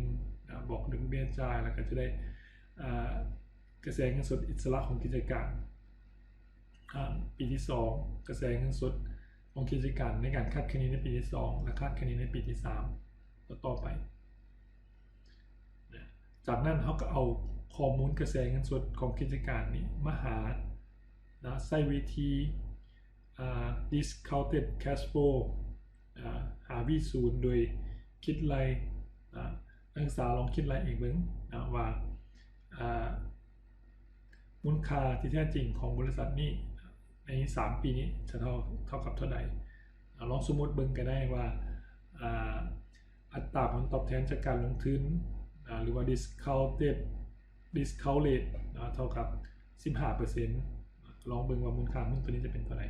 ນະ ບວກດອກເບ້ຍຈ່າຍ ແລ້ວກໍຈະໄດ້ ອາ ກະແສເງິນສົດອິດສະຫຼະຂອງກິດຈະການ ອາ ປີທີສອງ ກະແສເງິນສົດຂອງກິດຈະການໃນການຄາດຄະເນໃນປີທີສອງ ແລະ ຄາດຄະເນໃນປີທີສາມ ຕໍ່ໆໄປນະ. ຈາກນັ້ນເຮົາກໍເອົາຂໍ້ມູນກະແສເງິນສົດຂອງກິດຈະການນີ້ມາຫານະ ໃຊ້ວິທີ ອາ discounted cash flow ອາ ຫາ V ສູນໂດຍຄິດໄລ່ ອາ ນັກສຶກສາລອງຄິດໄລ່ເອງເບິ່ງນະວ່າ ອາ ມູນຄ່າທີ່ແທ້ຈິງຂອງບໍລິສັດນີ້ໃນສາມປີນີ້ຈະເທົ່າ ເທົ່າກັບເທົ່າໃດ. ອາ ລອງສົມມຸດເບິ່ງກໍໄດ້ວ່າ ອາ ອັດຕາຜົນຕອບແທນຈາກການລົງທຶນ ອາ ຫຼືວ່າ discounted discount rate ເນາະ ເທົ່າກັບສິບຫ້າເປີເຊັນ. ລອງເບິ່ງວ່າມູນຄ່າຫຸ້ນຕົວນີ້ຈະເປັນເທົ່າໃດ.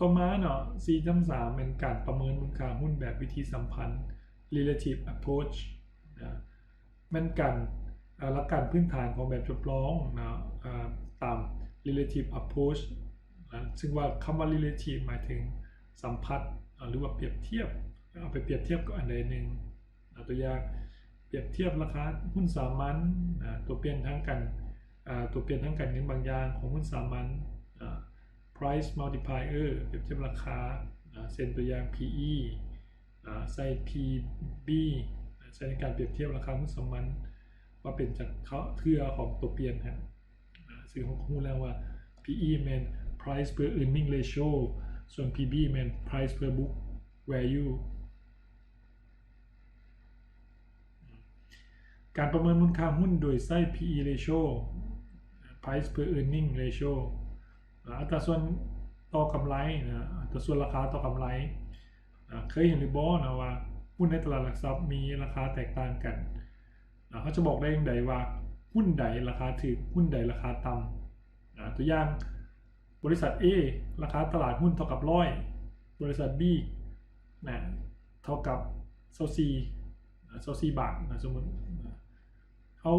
ຕໍ່ມາເນາະ ສີ່ທຳສາມ ແມ່ນການປະເມີນມູນຄ່າຫຸ້ນແບບວິທີສຳພັນ relative approach ນະ ແມ່ນການ ເອີ ຫຼັກການພື້ນຖານຂອງແບບທົດລອງນະ ເອີ ຕາມ relative approach ນະ ຊຶ່ງວ່າຄຳວ່າ relative ໝາຍເຖິງສຳພັດ ເອີ ຫຼືວ່າປຽບທຽບ ເອົາໄປປຽບທຽບກັບອັນໃດໜຶ່ງ. ອາ ຕົວຢ່າງ ປຽບທຽບລາຄາຫຸ້ນສາມັນ ອາ ຕົວປ່ຽນທາງການ ອາ ຕົວປ່ຽນທາງການເງິນບາງຢ່າງຂອງຫຸ້ນສາມັນ ອາ price multiplier ປຽບທຽບລາຄາ ອາ ເຊັ່ນຕົວຢ່າງ PE ອາ ໃສ່ PB ໃຊ້ໃນການປຽບທຽບລາຄາຫຸ້ນສາມັນ ວ່າເປັນຈັກເທື່ອຂອງຕົວປ່ຽນຫັ້ນ ອາ ຊຶ່ງເຮົາກໍຮູ້ແລ້ວວ່າ PE ແມ່ນ price per earning ratio ສ່ວນ PB ແມ່ນ price per book value. ການປະເມີນມູນຄ່າຫຸ້ນໂດຍໃຊ້ PE ratio price per earning ratio ອາ ອັດຕາສ່ວນຕໍ່ກຳໄລນະ ອັດຕາສ່ວນລາຄາຕໍ່ກຳໄລ. ອາ ເຄີຍເຫັນຫຼືບໍ່ນະວ່າຫຸ້ນໃນຕະຫຼາດຫຼັກຊັບມີລາຄາແຕກຕ່າງກັນ? ອາ ເຮົາຈະບອກໄດ້ຈັ່ງໃດວ່າຫຸ້ນໃດລາຄາຖືກ ຫຸ້ນໃດລາຄາຕ່ຳ? ອາ ຕົວຢ່າງ ບໍລິສັດ A ລາຄາຕະຫຼາດຫຸ້ນເທົ່າກັບຮ້ອຍ ບໍລິສັດ B ນະ ເທົ່າກັບຊາວສີ່ ອາ ຊາວສີ່ບາດນະ ສົມມຸດນະ ເຮົາ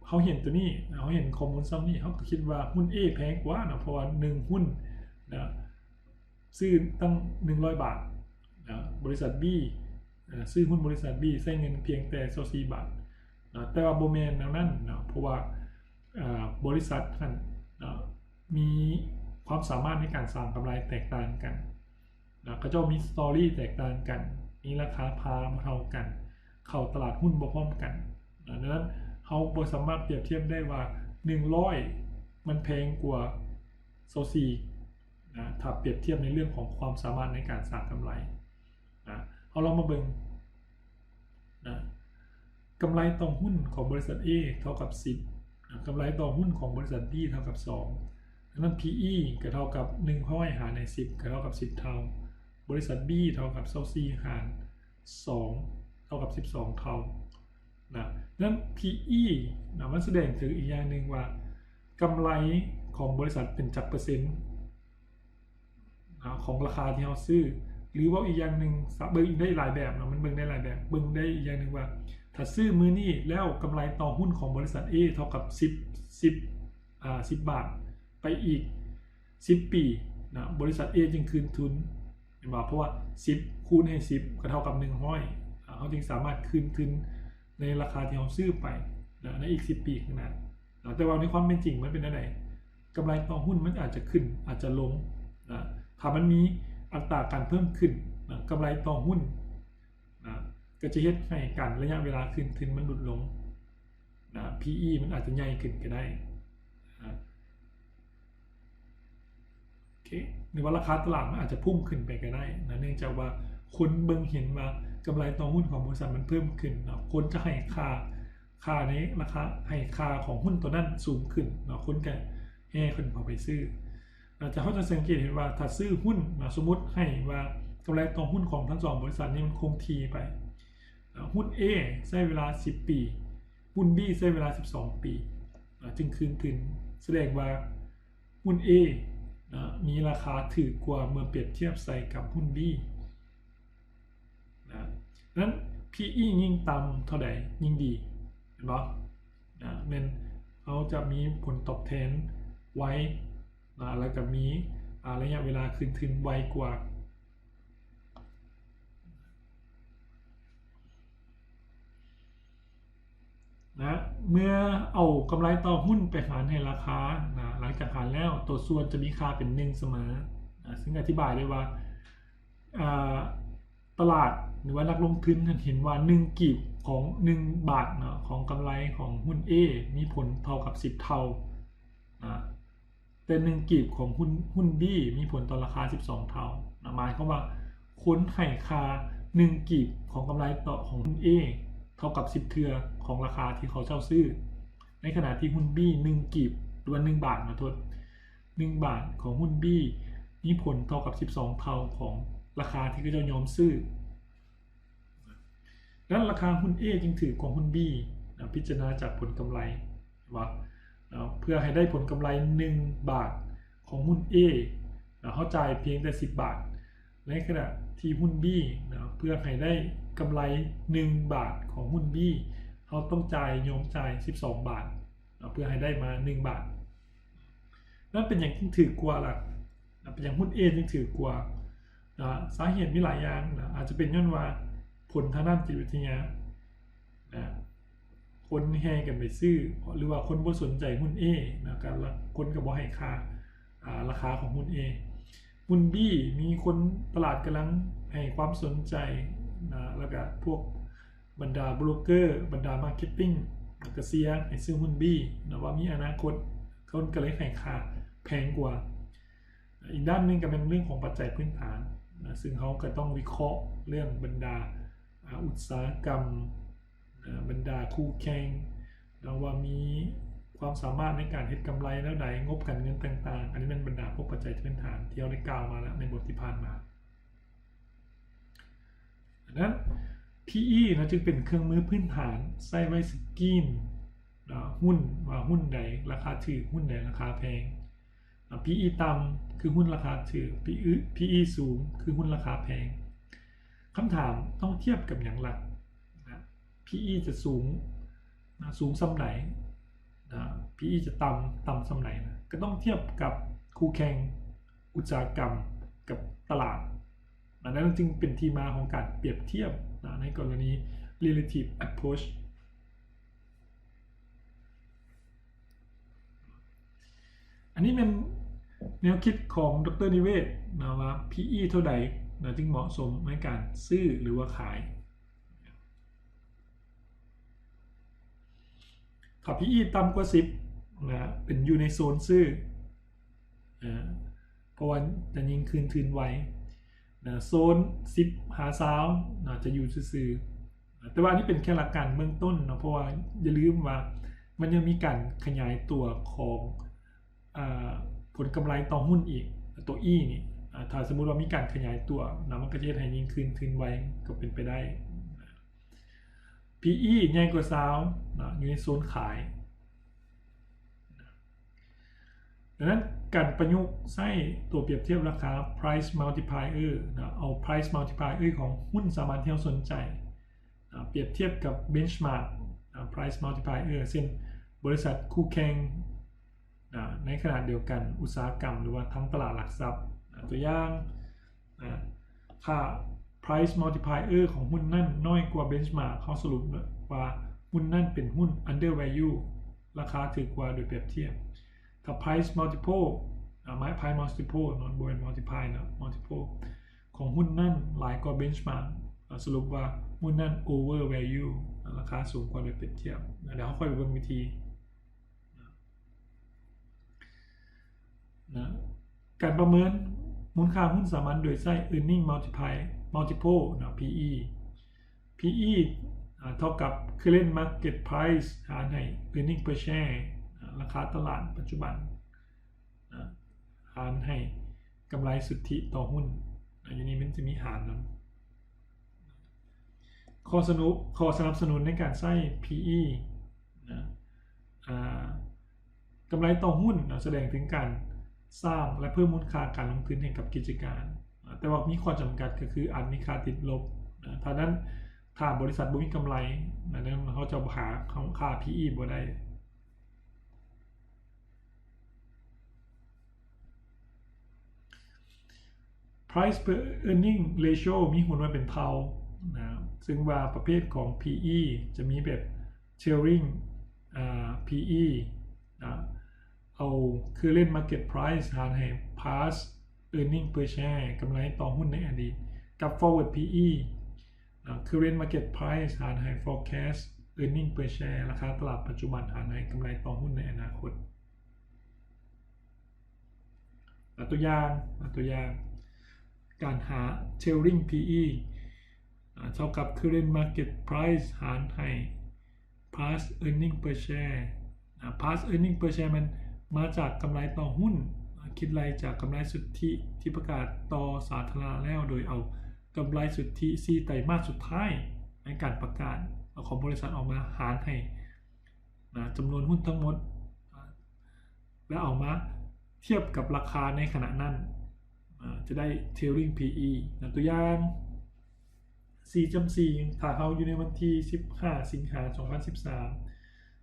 ເຮົາເຫັນຕົວນີ້ ເຮົາເຫັນຂໍ້ມູນສ່ຳນີ້ ເຮົາກໍຄິດວ່າຫຸ້ນ A ແພງກວ່ານະ ເພາະວ່າໜຶ່ງຫຸ້ນນະ ຊື້ຕັ້ງໜຶ່ງຮ້ອຍບາດນະ ບໍລິສັດ B ເອີ ຊື້ຫຸ້ນບໍລິສັດ B ໃຊ້ເງິນພຽງແຕ່ຊາວສີ່ບາດນະ ແຕ່ວ່າບໍ່ແມ່ນແນວນັ້ນເນາະ ເພາະວ່າ ເອີ ບໍລິສັດຫັ້ນເນາະ ມີຄວາມສາມາດໃນການສ້າງກຳໄລແຕກຕ່າງກັນນະ ເຂົາເຈົ້າມີ story ແຕກຕ່າງກັນ ມີລາຄາພາບໍ່ເທົ່າກັນ ເຂົ້າຕະຫຼາດຫຸ້ນບໍ່ພ້ອມກັນນະ. ດັ່ງນັ້ນ ເຮົາບໍ່ສາມາດປຽບທຽບໄດ້ວ່າໜຶ່ງຮ້ອຍມັນແພງກວ່າຊາວສີ່ນະ ຖ້າປຽບທຽບໃນເລື່ອງຂອງຄວາມສາມາດໃນການສ້າງກຳໄລນະ. ເຮົາລອງມາເບິ່ງນະ ກຳໄລຕໍ່ຫຸ້ນຂອງບໍລິສັດ A ເທົ່າກັບສິບນະ ກຳໄລຕໍ່ຫຸ້ນຂອງບໍລິສັດ B ເທົ່າກັບສອງ. ດັ່ງນັ້ນ PE ກໍເທົ່າກັບໜຶ່ງຮ້ອຍຫານໃຫ້ສິບ ກໍເທົ່າກັບສິບເທົ່າ. ບໍລິສັດ B ເທົ່າກັບຊາວສີ່ຫານສອງ ເທົ່າກັບສິບສອງເທົ່ານະ. ດັ່ງນັ້ນ PE ນະ ມັນສະແດງເຖິງອີກຢ່າງໜຶ່ງວ່າ ກຳໄລຂອງບໍລິສັດເປັນຈັກເປີເຊັນນະ ຂອງລາຄາທີ່ເຮົາຊື້ ຫຼືເວົ້າອີກຢ່າງໜຶ່ງ ສາ ເບິ່ງໄດ້ຫຼາຍແບບເນາະ ມັນເບິ່ງໄດ້ຫຼາຍແບບ. ເບິ່ງໄດ້ອີກຢ່າງໜຶ່ງວ່າ ຖ້າຊື້ມື້ນີ້ແລ້ວ ກຳໄລຕໍ່ຫຸ້ນຂອງບໍລິສັດ A ເທົ່າກັບສິບ ສິບ ອາ ສິບບາດ ໄປອີກສິບປີນະ ບໍລິສັດ A ຈຶ່ງຄືນທຶນ ແມ່ນບໍ່? ເພາະວ່າສິບຄູນໃຫ້ສິບກໍເທົ່າກັບໜຶ່ງຮ້ອຍ ເຮົາຈຶ່ງສາມາດຄືນທຶນໃນລາຄາທີ່ເຮົາຊື້ໄປນະ ໃນອີກສິບປີຂ້າງໜ້ານະ. ແຕ່ວ່າໃນຄວາມເປັນຈິງມັນເປັນແນວໃດ? ກຳໄລຕໍ່ຫຸ້ນມັນອາດຈະຂຶ້ນ ອາດຈະລົງນະ ຖ້າມັນມີອັດຕາການເພີ່ມຂຶ້ນນະ ກຳໄລຕໍ່ຫຸ້ນນະ ກໍຈະເຮັດໃຫ້ການ ໄລຍະເວລາຄືນທຶນມັນຫຼຸດລົງນະ PE ມັນອາດຈະໃຫຍ່ຂຶ້ນກໍໄດ້ນະ. ໂອເຄ ຫຼືວ່າລາຄາຕະຫຼາດມັນອາດຈະພຸ່ງຂຶ້ນໄປກໍໄດ້ນະ ເນື່ອງຈາກວ່າຄົນເບິ່ງເຫັນວ່າກຳໄລຕໍ່ຫຸ້ນຂອງບໍລິສັດມັນເພີ່ມຂຶ້ນເນາະ ຄົນຈະໃຫ້ຄ່າ ຄ່າໃນລາຄາ ໃຫ້ຄ່າຂອງຫຸ້ນຕົວນັ້ນສູງຂຶ້ນເນາະ ຄົນກໍແຫ່ຂຶ້ນເຂົ້າໄປຊື້ນະ. ຈະ ເຮົາຈະສັງເກດເຫັນວ່າ ຖ້າຊື້ຫຸ້ນນະ ສົມມຸດໃຫ້ວ່າກຳໄລຕໍ່ຫຸ້ນຂອງທັງສອງບໍລິສັດນີ້ມັນຄົງທີ່ໄປນະ ຫຸ້ນ A ໃຊ້ເວລາສິບປີ ຫຸ້ນ B ໃຊ້ເວລາສິບສອງປີນະ ຈຶ່ງຄືນທຶນ ສະແດງວ່າ ຫຸ້ນ A ນະ ມີລາຄາຖືກກວ່າເມື່ອປຽບທຽບໃສ່ກັບຫຸ້ນ B ນະ. ນັ້ນ PE ຍິ່ງຕ່ຳເທົ່າໃດຍິ່ງດີ ແມ່ນບໍ່? ນະ ແມ່ນເຮົາຈະມີຜົນຕອບແທນໄວນະ ແລ້ວກໍມີ ອາ ໄລຍະເວລາຄືນທຶນໄວກວ່າ. ນະ ເມື່ອເອົາກຳໄລຕໍ່ຫຸ້ນໄປຫານໃຫ້ລາຄານະ ຫຼັງຈາກຫານແລ້ວ ຕົວສ່ວນຈະມີຄ່າເປັນໜຶ່ງສະເໝີນະ ຊຶ່ງອະທິບາຍໄດ້ວ່າ ອາ ຕະຫຼາດ ຫຼືວ່ານັກລົງທຶນເຫັນວ່າໜຶ່ງກີບຂອງໜຶ່ງບາດເນາະ ຂອງກຳໄລຂອງຫຸ້ນ A ມີຜົນເທົ່າກັບສິບເທົ່ານະ ແຕ່ໜຶ່ງກີບຂອງຫຸ້ນ ຫຸ້ນ B ມີຜົນຕໍ່ລາຄາສິບສອງເທົ່ານະ. ໝາຍຄວາມວ່າຄົນໃຫ້ຄ່າໜຶ່ງກີບຂອງກຳໄລຕໍ່ຂອງຫຸ້ນ A ເທົ່າກັບສິບເທື່ອຂອງລາຄາທີ່ເຂົາເຈົ້າຊື້, ໃນຂະນະທີ່ຮຸ້ນ B ໜຶ່ງກີບ ຫຼືວ່າໜຶ່ງບາດ ຂໍໂທດ ໜຶ່ງບາດຂອງຮຸ້ນ B ມີຜົນເທົ່າກັບສິບສອງເທົ່າຂອງລາຄາທີ່ເຂົາເຈົ້າຍອມຊື້. ດັ່ງນັ້ນລາຄາຮຸ້ນ A ຈຶ່ງຖືກກວ່າຮຸ້ນ B ນະ, ພິຈາລະນາຈາກຜົນກຳໄລວ່າ ເນາະ ເພື່ອໃຫ້ໄດ້ຜົນກຳໄລໜຶ່ງບາດຂອງຮຸ້ນ A ນະ, ເຮົາຈ່າຍພຽງແຕ່ສິບບາດ, ໃນຂະນະທີ່ຮຸ້ນ B ນະ, ເພື່ອໃຫ້ໄດ້ກຳໄລໜຶ່ງບາດຂອງຮຸ້ນ B ເຮົາຕ້ອງຈ່າຍ, ຍອມຈ່າຍສິບສອງບາດ ນະ, ເພື່ອໃຫ້ໄດ້ມາໜຶ່ງບາດ. ນັ້ນເປັນຫຍັງຈຶ່ງຖືກກວ່າລະ? ນະ, ເປັນຫຍັງຮຸ້ນ A ຈຶ່ງຖືກກວ່າ? ນະ, ສາເຫດມີຫຼາຍຢ່າງນະ, ອາດຈະເປັນຍ້ອນວ່າຜົນທາງດ້ານຈິດວິທະຍານະ, ຄົນແຫ່ກັນໄປຊື້ ຫຼືວ່າຄົນບໍ່ສົນໃຈຮຸ້ນ A ນະ, ກະ ຄົນກະບໍ່ໃຫ້ຄ່າ ອາ ລາຄາຂອງຮຸ້ນ A. ຮຸ້ນ B ມີຄົນຕະຫຼາດກຳລັງໃຫ້ຄວາມສົນໃຈນະ, ແລ້ວກະພວກບັນດາໂບຣກເກີ ບັນດາມາເກັດຕິງ ກະເຊຍໃຫ້ຊື້ຮຸ້ນ B ນະ, ວ່າມີອະນາຄົດ, ຄົນກະເລີຍໃຫ້ຄ່າແພງກວ່າ. ອີກດ້ານໜຶ່ງກະແມ່ນເລື່ອງຂອງປັດໄຈພື້ນຖານນະ, ຊຶ່ງເຮົາກະຕ້ອງວິເຄາະເລື່ອງບັນດາ ອາ ອຸດສາຫະກຳ, ອາ ບັນດາຄູ່ແຂ່ງ, ແລ້ວວ່າມີຄວາມສາມາດໃນການເຮັດກຳໄລແນວໃດ, ງົບການເງິນຕ່າງໆ. ອັນນີ້ແມ່ນບັນດາພວກປັດໄຈພື້ນຖານທີ່ເຮົາໄດ້ກ່າວມາແລ້ວໃນບົດທີ່ຜ່ານມາ. ດັ່ງນັ້ນ PE ນະ ຈຶ່ງເປັນເຄື່ອງມືພື້ນຖານໃຊ້ໄວ້ສະກຣີນ ອາ ຮຸ້ນ ວ່າຮຸ້ນໃດລາຄາຖືກ, ຮຸ້ນໃດລາຄາແພງ. ອາ PE ຕ່ຳຄືຮຸ້ນລາຄາຖືກ, PE ສູງຄືຮຸ້ນລາຄາແພງ. ຄຳຖາມ, ຕ້ອງທຽບກັບຫຍັງລະ? ນະ PE ຈະສູງ, ນະ ສູງສ່ຳໃດ? ນະ PE ຈະຕ່ຳ, ຕ່ຳສ່ຳໃດນະ? ກະຕ້ອງທຽບກັບຄູ່ແຂ່ງ, ອຸດສາຫະກຳ ກັບຕະຫຼາດ. ນະ ນັ້ນຈຶ່ງເປັນທີ່ມາຂອງການປຽບທຽບນະ ໃນກໍລະນີ relative approach. ອັນນີ້ແມ່ນແນວຄິດຂອງ ດຣ ນິເວດ ນະ ວ່າ PE ເທົ່າໃດນະ ຈຶ່ງເໝາະສົມໃນການຊື້ ຫຼືວ່າຂາຍ. ຖ້າ PE ຕ່ຳກວ່າສິບນະ ເປັນຢູ່ໃນໂຊນຊື້ ເພາະວ່າຈະຍິງຄືນທຶນໄວນະ, ໂຊນສິບຫາຊາວນະ ຈະຢູ່ຊື່ໆ. ແຕ່ວ່າອັນນີ້ເປັນແຄ່ຫຼັກການເບື້ອງຕົ້ນເນາະ, ເພາະວ່າຢ່າລືມວ່າມັນຍັງມີການຂະຫຍາຍຕົວຂອງ ອາ ຜົນກຳໄລຕໍ່ຮຸ້ນອີກ, ຕົວ E ນີ້ ອາ ຖ້າສົມມຸດວ່າມີການຂະຫຍາຍຕົວນະ ມັນກໍຈະເຮັດໃຫ້ຍິງຄືນທຶນໄວ ກໍເປັນໄປໄດ້. PE ໃຫຍ່ກວ່າຊາວນະ ຢູ່ໃນໂຊນຂາຍ. ດັ່ງນັ້ນ ການປະຍຸກໃຊ້ຕົວປຽບທຽບລາຄາ price multiplier ນະ, ເອົາ price multiplier ຂອງຮຸ້ນສາມັນທີ່ເຮົາສົນໃຈ ນະ ປຽບທຽບກັບ benchmark ນະ price multiplier ເຊັ່ນ ບໍລິສັດຄູ່ແຂ່ງ ນະ ໃນຂະນະດຽວກັນ ອຸດສາຫະກຳ ຫຼືວ່າທາງຕະຫຼາດຫຼັກຊັບ. ນະ ຕົວຢ່າງ ນະ ຖ້າ price multiplier ຂອງຮຸ້ນນັ້ນນ້ອຍກວ່າ benchmark ເຮົາສະຫຼຸບວ່າຮຸ້ນນັ້ນເປັນຮຸ້ນ undervalue ລາຄາຖືກກວ່າໂດຍປຽບທຽບ. ຖ້າ price multiple ອາ price multiple ເນາະ ບໍ່ແມ່ນ multiply ເນາະ multiple ຂອງຮຸ້ນນັ້ນຫຼາຍກວ່າ benchmark ອາ ສະຫຼຸບວ່າຮຸ້ນນັ້ນ overvalue ອາ ລາຄາສູງກວ່າໂດຍປຽບທຽບ. ອາ ດຽວເຮົາຄ່ອຍໄປເບິ່ງວິທີ ນະ ການປະເມີນມູນຄ່າຮຸ້ນສາມັນໂດຍໃຊ້ earning multiply multiple ນະ PE. PE ອາ ເທົ່າກັບ current market price ຫານໃຫ້ earning per share ອາ ລາຄາຕະຫຼາດປັດຈຸບັນ ອາ ຫານໃຫ້ກຳໄລສຸດທິຕໍ່ຮຸ້ນ. ອາ ຢູ່ນີ້ມັນຈະມີຫານນຳ. ຂໍ້ສະໜຸ ຂໍ້ສະໜັບສະໜູນໃນການໃຊ້ PE ນະ ອາ ກຳໄລຕໍ່ຮຸ້ນນະ ສະແດງເຖິງການສ້າງ ແລະ ເພີ່ມມູນຄ່າການລົງທຶນໃຫ້ກັບກິດຈະການ. ອາ ແຕ່ວ່າມີຂໍ້ຈຳກັດກໍຄືອາດມີຄ່າຕິດລົບນະ. ຖ້ານັ້ນ ຖ້າບໍລິສັດບໍ່ມີກຳໄລນະ ນັ້ນເຮົາຈະຫາຄ່າ PE ບໍ່ໄດ້. Price per earning ratio ມີຫຸນໄວ້ເປັນເທົ່ານະ, ຊຶ່ງວ່າປະເພດຂອງ PE ຈະມີແບບ trailing ອາ PE ນະ, ເອົາ current market price ຫານໃຫ້ past earning per share ກຳໄລຕໍ່ຮຸ້ນໃນອະດີດ, ກັບ forward PE ນະ, current market price ຫານໃຫ້ forecast earning per share ລາຄາຕະຫຼາດປັດຈຸບັນ ຫານໃຫ້ກຳໄລຕໍ່ຮຸ້ນໃນອະນາຄົດ. ຕົວຢ່າງ ຕົວຢ່າງ ການຫາ trailing PE ເທົ່າກັບ current market price ຫານໃຫ້ past earning per share ອາ past earning per share ແມ່ນມາຈາກກຳໄລຕໍ່ຫຸ້ນ ອາ ຄິດໄລ່ຈາກກຳໄລສຸດທິທີ່ປະກາດຕໍ່ສາທາລະນະແລ້ວ ໂດຍເອົາກຳໄລສຸດທິສີ່ໄຕມາດສຸດທ້າຍໃນການປະກາດຂອງບໍລິສັດອອກມາຫານໃຫ້ ນະ ຈຳນວນຫຸ້ນທັງໝົດ ນະ ແລະ ເອົາມາທຽບກັບລາຄາໃນຂະນະນັ້ນ ນະ ຈະໄດ້ trailing PE ນະ ຕົວຢ່າງ ສີ່ຈຸດສີ່ ຖ້າເຮົາຢູ່ໃນວັນທີສິບຫ້າ ສິງຫາ ສອງພັນສິບສາມ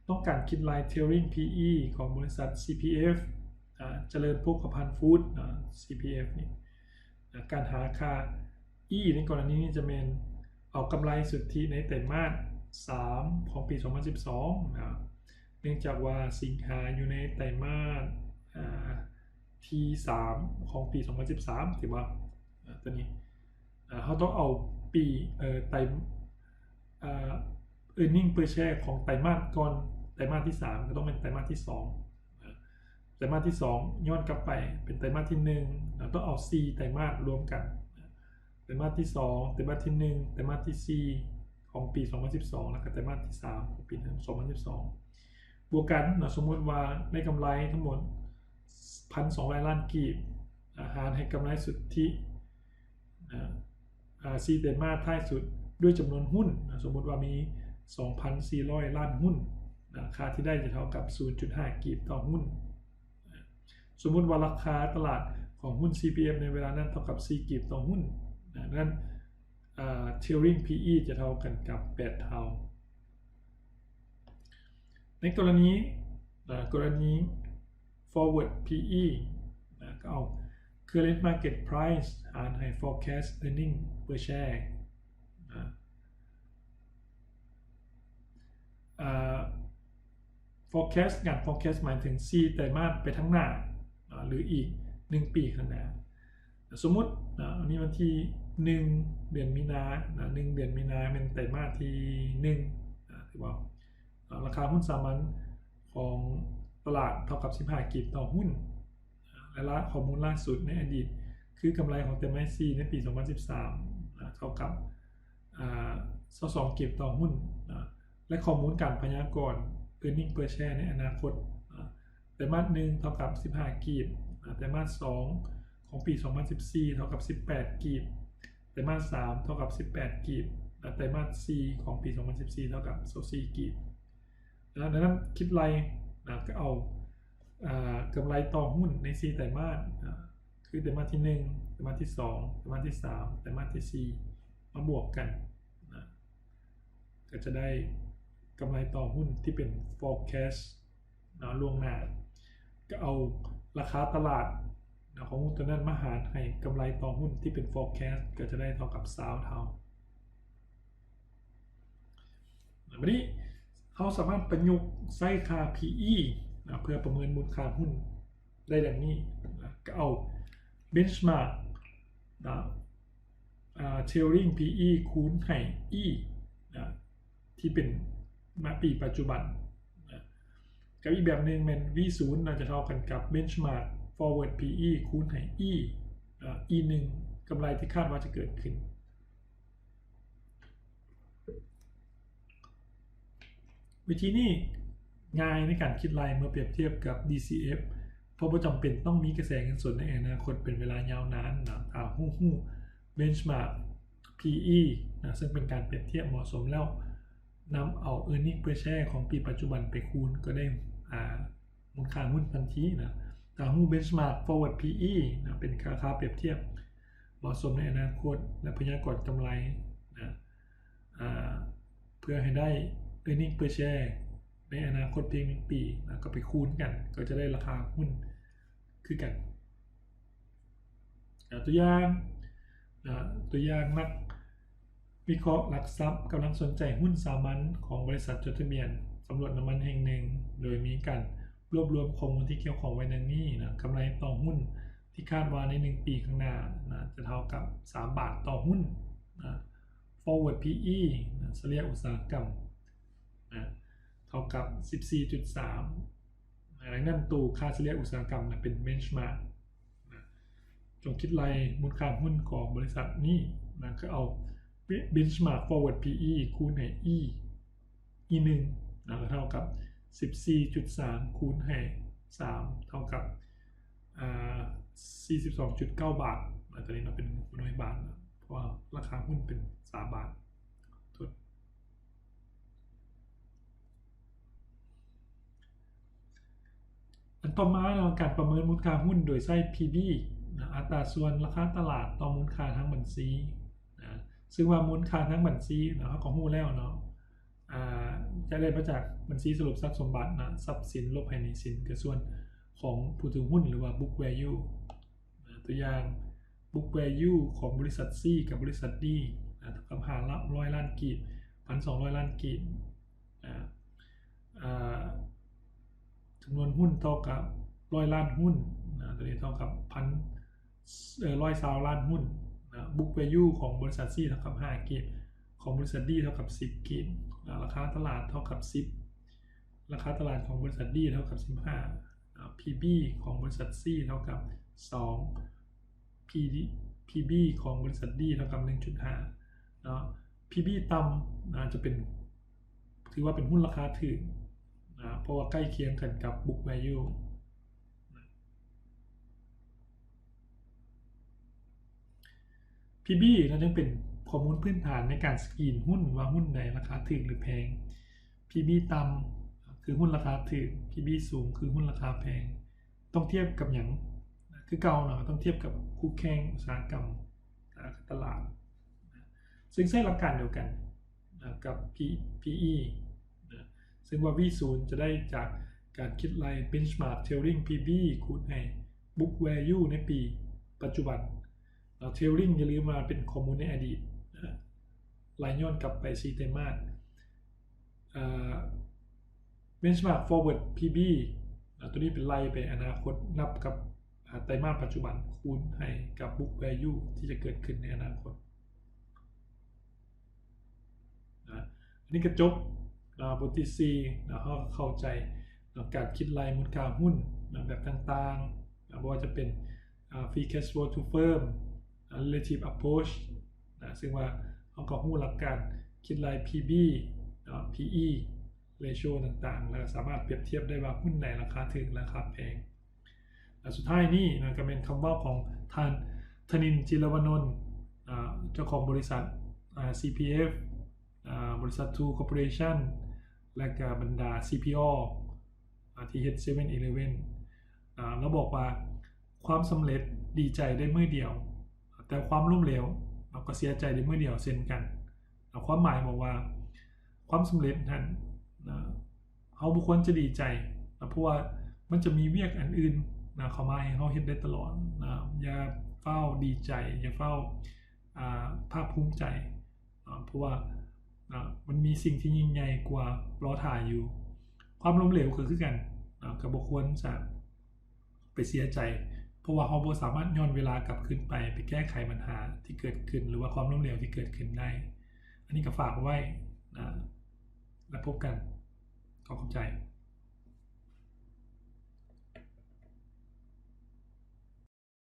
ຕ້ອງການຄິດໄລ່ trailing PE ຂອງບໍລິສັດ CPF ອາ ຈະເລີນໂພຄະພັນຟູດ ນະ CPF ນີ້ ນະ ການຫາຄ່າ E ໃນກໍລະນີນີ້ຈະແມ່ນເອົາກຳໄລສຸດທິໃນໄຕມາດສາມຂອງປີສອງພັນສິບສອງ ນະ ເນື່ອງຈາກວ່າສິງຫາຢູ່ໃນໄຕມາດ ອາ ທີສາມຂອງປີສອງພັນສິບສາມ ຖືວ່າ ອາ ຕົວນີ້ ອາ ເຮົາຕ້ອງເອົາປີ ເອີ ໄຕ ອາ earning per share ຂອງໄຕມາດກ່ອນ ໄຕມາດທີສາມ ກໍຕ້ອງເປັນໄຕມາດທີສອງ ນະ ໄຕມາດທີສອງຍ້ອນກັບໄປເປັນໄຕມາດທີໜຶ່ງ ແລ້ວຕ້ອງເອົາສີ່ໄຕມາດລວມກັນ ໄຕມາດທີສອງ ໄຕມາດທີໜຶ່ງ ໄຕມາດທີສີ່ຂອງປີສອງພັນສິບສອງ ແລ້ວກໍໄຕມາດທີສາມຂອງປີສອງພັນສິບສອງ ບວກກັນເນາະ ສົມມຸດວ່າໄດ້ກຳໄລທັງໝົດ ພັນສອງຮ້ອຍລ້ານກີບ ອາ ຫານໃຫ້ກຳໄລສຸດທິ ອາ ອາ ສີ່ໄຕມາດທ້າຍສຸດດ້ວຍຈຳນວນຫຸ້ນ ອາ ສົມມຸດວ່າມີ ສອງພັນສີ່ຮ້ອຍລ້ານຫຸ້ນ ອາ ຄ່າທີ່ໄດ້ຈະເທົ່າກັບ ສູນຈຸດຫ້າ ກີບຕໍ່ຫຸ້ນ ອາ ສົມມຸດວ່າລາຄາຕະຫຼາດຂອງຫຸ້ນ CPF ໃນເວລານັ້ນເທົ່າກັບ ສີ່ ກີບຕໍ່ຫຸ້ນ ອາ ນັ້ນ ອາ trailing PE ຈະເທົ່າກັນກັບ ແປດເທົ່າ. ໃນກໍລະນີ ອາ ກໍລະນີ forward PE ນະ ກໍເອົາ current market price ຫານໃຫ້ forecast earning per share ນະ ອາ forecast ການ forecast ໝາຍເຖິງສີ່ໄຕມາດໄປທາງໜ້າ ອາ ຫຼື ອີກໜຶ່ງປີຂ້າງໜ້າ. ສົມມຸດ ນະ ອັນນີ້ວັນທີໜຶ່ງ ເດືອນມີນາ ນະ ໜຶ່ງ ເດືອນມີນາແມ່ນໄຕມາດທີໜຶ່ງ ນະ ຖືວ່າ ອາ ລາຄາຫຸ້ນສາມັນຂອງຕະຫຼາດເທົ່າກັບ ສິບຫ້າ ກີບຕໍ່ຫຸ້ນ ອາ ແລະ ລາ ຂໍ້ມູນລ່າສຸດໃນອະດີດ ຄືກຳໄລຂອງໄຕມາດສີ່ໃນປີສອງພັນສິບສາມ ນະ ເທົ່າກັບ ອາ ຊາວສອງ ກີບຕໍ່ຫຸ້ນ ນະ ແລະ ຂໍ້ມູນການພະຍາກອນ earning per share ໃນອະນາຄົດ ອາ ໄຕມາດໜຶ່ງເທົ່າກັບ ສິບຫ້າ ກີບ ອາ ໄຕມາດສອງຂອງປີສອງພັນສິບສີ່ເທົ່າກັບ ສິບແປດ ກີບ ໄຕມາດສາມເທົ່າກັບ ສິບແປດ ກີບ ແລະ ໄຕມາດສີ່ຂອງປີສອງພັນສິບສີ່ເທົ່າກັບ ຊາວສີ່ ກີບ. ດັ່ງນັ້ນ ຄິດໄລ່ ນະ ກໍເອົາ ອາ ກຳໄລຕໍ່ຫຸ້ນໃນສີ່ໄຕມາດ ອາ ຄືໄຕມາດທີໜຶ່ງ ໄຕມາດທີສອງ ໄຕມາດທີສາມ ໄຕມາດທີສີ່ ມາບວກກັນ ນະ ກໍຈະໄດ້ກຳໄລຕໍ່ຫຸ້ນທີ່ເປັນ forecast ນະ ລ່ວງໜ້າ ກໍເອົາລາຄາຕະຫຼາດ ນະ ຂອງຫຸ້ນຕົວນັ້ນມາຫານໃຫ້ກຳໄລຕໍ່ຫຸ້ນທີ່ເປັນ forecast ກໍຈະໄດ້ເທົ່າກັບ ຊາວເທົ່າ. ບາດນີ້ເຮົາສາມາດປະຍຸກໃຊ້ຄ່າ PE ນະ ເພື່ອປະເມີນມູນຄ່າຫຸ້ນໄດ້ດັ່ງນີ້ ນະ ກໍເອົາ benchmark ນະ ອາ trailing PE ຄູນໃຫ້ E ນະ ທີ່ເປັນ ນະ ປີປັດຈຸບັນ ນະ ກັບອີກແບບໜຶ່ງແມ່ນ V ສູນ ນະ ຈະເທົ່າກັນກັບ benchmark forward PE ຄູນໃຫ້ E ນະ E ໜຶ່ງ ກຳໄລທີ່ຄາດວ່າຈະເກີດຂຶ້ນ. ວິທີນີ້ງ່າຍໃນການຄິດໄລ່ເມື່ອປຽບທຽບກັບ DCF ເພາະບໍ່ຈຳເປັນຕ້ອງມີກະແສເງິນສົດໃນອະນາຄົດເປັນເວລາຍາວນານນະ ຖ້າເຮົາຮູ້ benchmark PE ນະ ເຊິ່ງເປັນການປຽບທຽບເໝາະສົມແລ້ວ ນຳເອົາ earning per share ຂອງປີປັດຈຸບັນໄປຄູນ ກໍໄດ້ ອາ ມູນຄ່າຫຸ້ນທັນທີນະ. ຖ້າຮູ້ benchmark forward PE ນະ ເປັນລາຄາປຽບທຽບເໝາະສົມໃນອະນາຄົດ ແລະ ພະຍາກອນກຳໄລນະ ອາ ເພື່ອໃຫ້ໄດ້ earning per share ໃນອະນາຄົດພຽງໜຶ່ງປີນະ ກໍໄປຄູນກັນ ກໍຈະໄດ້ລາຄາຫຸ້ນຄືກັນ. ອາ ຕົວຢ່າງ ອາ ຕົວຢ່າງ ນັກວິເຄາະຫຼັກຊັບກຳລັງສົນໃຈຫຸ້ນສາມັນຂອງບໍລິສັດຈົດທະບຽນສຳຫຼວດນ້ຳມັນແຫ່ງໜຶ່ງ ໂດຍມີການລວບລວມຂໍ້ມູນທີ່ກ່ຽວຂ້ອງໄວ້ດັ່ງນີ້ນະ, ກຳໄລຕໍ່ຫຸ້ນທີ່ຄາດວ່າໃນໜຶ່ງປີຂ້າງໜ້ານະ ຈະເທົ່າກັບສາມບາດຕໍ່ຫຸ້ນນະ, forward PE ນະ, ສະເລ່ຍອຸດສາຫະກຳນະ ເທົ່າກັບສິບສີ່ຈຸດສາມ ດັ່ງນັ້ນ ໂຕຄ່າສະເລ່ຍອຸດສາຫະກຳນະ ເປັນ benchmark ນະ. ຈົ່ງຄິດໄລ່ມູນຄ່າຫຸ້ນຂອງບໍລິສັດນີ້ນະ ຄືເອົາ benchmark forward P/E ຄູນໃຫ້ E E ໜຶ່ງນະ ກໍເທົ່າກັບສິບສີ່ຈຸດສາມຄູນໃຫ້ສາມ ເທົ່າກັບ ອ່າ ສີ່ສິບສອງຈຸດເກົ້າບາດນະ ຕົວນີ້ເນາະ ເປັນໜ່ວຍບາດນະ ເພາະວ່າລາຄາຫຸ້ນເປັນສາບາດ. ອັນຕໍ່ມາເນາະ ການປະເມີນມູນຄ່າຫຸ້ນໂດຍໃຊ້ P/B ນະ ອັດຕາສ່ວນລາຄາຕະຫຼາດຕໍ່ມູນຄ່າທາງບັນຊີນະ ຊຶ່ງວ່າມູນຄ່າທາງບັນຊີນະ ເຮົາກໍຮູ້ແລ້ວເນາະ ອ່າ ຈະໄດ້ມາຈາກບັນຊີສະຫຼຸບຊັບສົມບັດນະ ຊັບສິນລົບໃຫ້ໜີ້ສິນ ກະສ່ວນຂອງຜູ້ຖືຫຸ້ນ ຫຼືວ່າ book value ນະ ຕົວຢ່າງ book value ຂອງບໍລິສັດ C ກັບບໍລິສັດ D ນະ ເທົ່າກັບຫ້າຮ້ອຍລ້ານກີບ ພັນສອງຮ້ອຍລ້ານກີບນະ ອ່າ ຈຳນວນຫຸ້ນເທົ່າກັບຮ້ອຍລ້ານຫຸ້ນນະ ຕົວນີ້ເທົ່າກັບພັນ ເອີ ຮ້ອຍຊາວລ້ານຫຸ້ນນະ book value ຂອງບໍລິສັດ C ເທົ່າກັບຫ້າກີບ ຂອງບໍລິສັດ D ເທົ່າກັບສິບກີບນະ ລາຄາຕະຫຼາດເທົ່າກັບສິບ ລາຄາຕະຫຼາດຂອງບໍລິສັດ D ເທົ່າກັບສິບຫ້ານະ P/B ຂອງບໍລິສັດ C ເທົ່າກັບສອງ P/B ຂອງບໍລິສັດ D ເທົ່າກັບໜຶ່ງຈຸດຫ້າເນາະ P/B ຕ່ຳນະ ຈະເປັນ ຖືວ່າເປັນຫຸ້ນລາຄາຖືກນະ ເພາະວ່າໃກ້ຄຽງກັນກັບ book value. P/B ນະ ຍັງເປັນຂໍ້ມູນພື້ນຖານໃນການສະກຣີນຫຸ້ນວ່າຫຸ້ນໃດລາຄາຖືກ ຫຼື ແພງ. P/B ຕ່ຳ ຄືຫຸ້ນລາຄາຖືກ P/B ສູງ ຄືຫຸ້ນລາຄາແພງ. ຕ້ອງທຽບກັບຫຍັງ? ຄືເກົ່າເນາະ ຕ້ອງທຽບກັບຄູ່ແຂ່ງອຸດສາຫະກຳ ອາ ຕະຫຼາດ ຊຶ່ງໃຊ້ຫຼັກການດຽວກັນນະ ກັບ P/E ນະ ຊຶ່ງວ່າ V ສູນ ຈະໄດ້ຈາກການຄິດໄລ່ benchmark trailing P/B ຄູນໃຫ້ book value ໃນປີປັດຈຸບັນ. ແລ້ວ trailing ຢ່າລືມວ່າເປັນຂໍ້ມູນໃນອະດີດນະ ໄລ່ຍ້ອນກັບໄປສີ່ໄຕມາດ. ເອີ benchmark forward P/B ນະ ຕົວນີ້ເປັນໄລ່ໄປອະນາຄົດ ນັບກັບ ອາ ໄຕມາດປັດຈຸບັນ ຄູນໃຫ້ກັບ book value ທີ່ຈະເກີດຂຶ້ນໃນອະນາຄົດນະ. ອັນນີ້ກໍຈົບ ອາ ບົດທີສີ່ນະ ເຮົາກໍເຂົ້າໃຈນະ ການຄິດໄລ່ມູນຄ່າຫຸ້ນນະ ແບບຕ່າງໆນະ ບໍ່ວ່າຈະເປັນ ອາ free cash flow to firm ອາ relative approach ນະ ຊຶ່ງວ່າເຮົາກໍຮູ້ຫຼັກການຄິດໄລ່ P/B ເນາະ P/E ratio ຕ່າງໆ ແລ້ວກໍສາມາດປຽບທຽບໄດ້ວ່າຫຸ້ນໃດລາຄາຖືກ ລາຄາແພງ. ແລະ ສຸດທ້າຍນີ້ນະ ກໍແມ່ນຄຳເວົ້າຂອງທ່ານ ທະນິນ ຈິລະວະນົນ ອາ ເຈົ້າຂອງບໍລິສັດ ອາ CPF ອາ ບໍລິສັດ True Corporation ແລະ ກໍບັນດາ CPO ອາ ທີ່ເຮັດ Seven Eleven ອາ ລາວບອກວ່າ ຄວາມສຳເລັດດີໃຈໄດ້ມື້ດຽວ ແຕ່ຄວາມລົ້ມເຫຼວ ເຮົາກໍເສຍໃຈໄດ້ມື້ດຽວເຊັ່ນກັນ. ຄວາມໝາຍບອກວ່າ ຄວາມສຳເລັດຫັ້ນນະ ເຮົາບໍ່ຄວນຈະດີໃຈນະ ເພາະວ່າມັນຈະມີວຽກອັນອື່ນນະ ເຂົ້າມາໃຫ້ເຮົາເຮັດໄດ້ຕະຫຼອດນະ. ຢ່າຟ້າວດີໃຈ ຢ່າຟ້າວ ອາ ພາກພູມໃຈນະ ເພາະວ່ານະ ມັນມີສິ່ງທີ່ຍິ່ງໃຫຍ່ກວ່າລໍຖ້າຢູ່. ຄວາມລົ້ມເຫຼວກໍຄືກັນນະ ກໍບໍ່ຄວນຈະ ໄປເສຍໃຈ ເພາະວ່າເຮົາບໍ່ສາມາດຍ້ອນເວລາກັບຄືນໄປ ໄປແກ້ໄຂບັນຫາທີ່ເກີດຂຶ້ນ ຫຼືວ່າຄວາມລົ້ມເຫຼວທີ່ເກີດຂຶ້ນໄດ້. ອັນນີ້ກໍຝາກເອົາໄວ້ນະ ແລ້ວພົບກັນ. ຂໍຂອບໃຈ.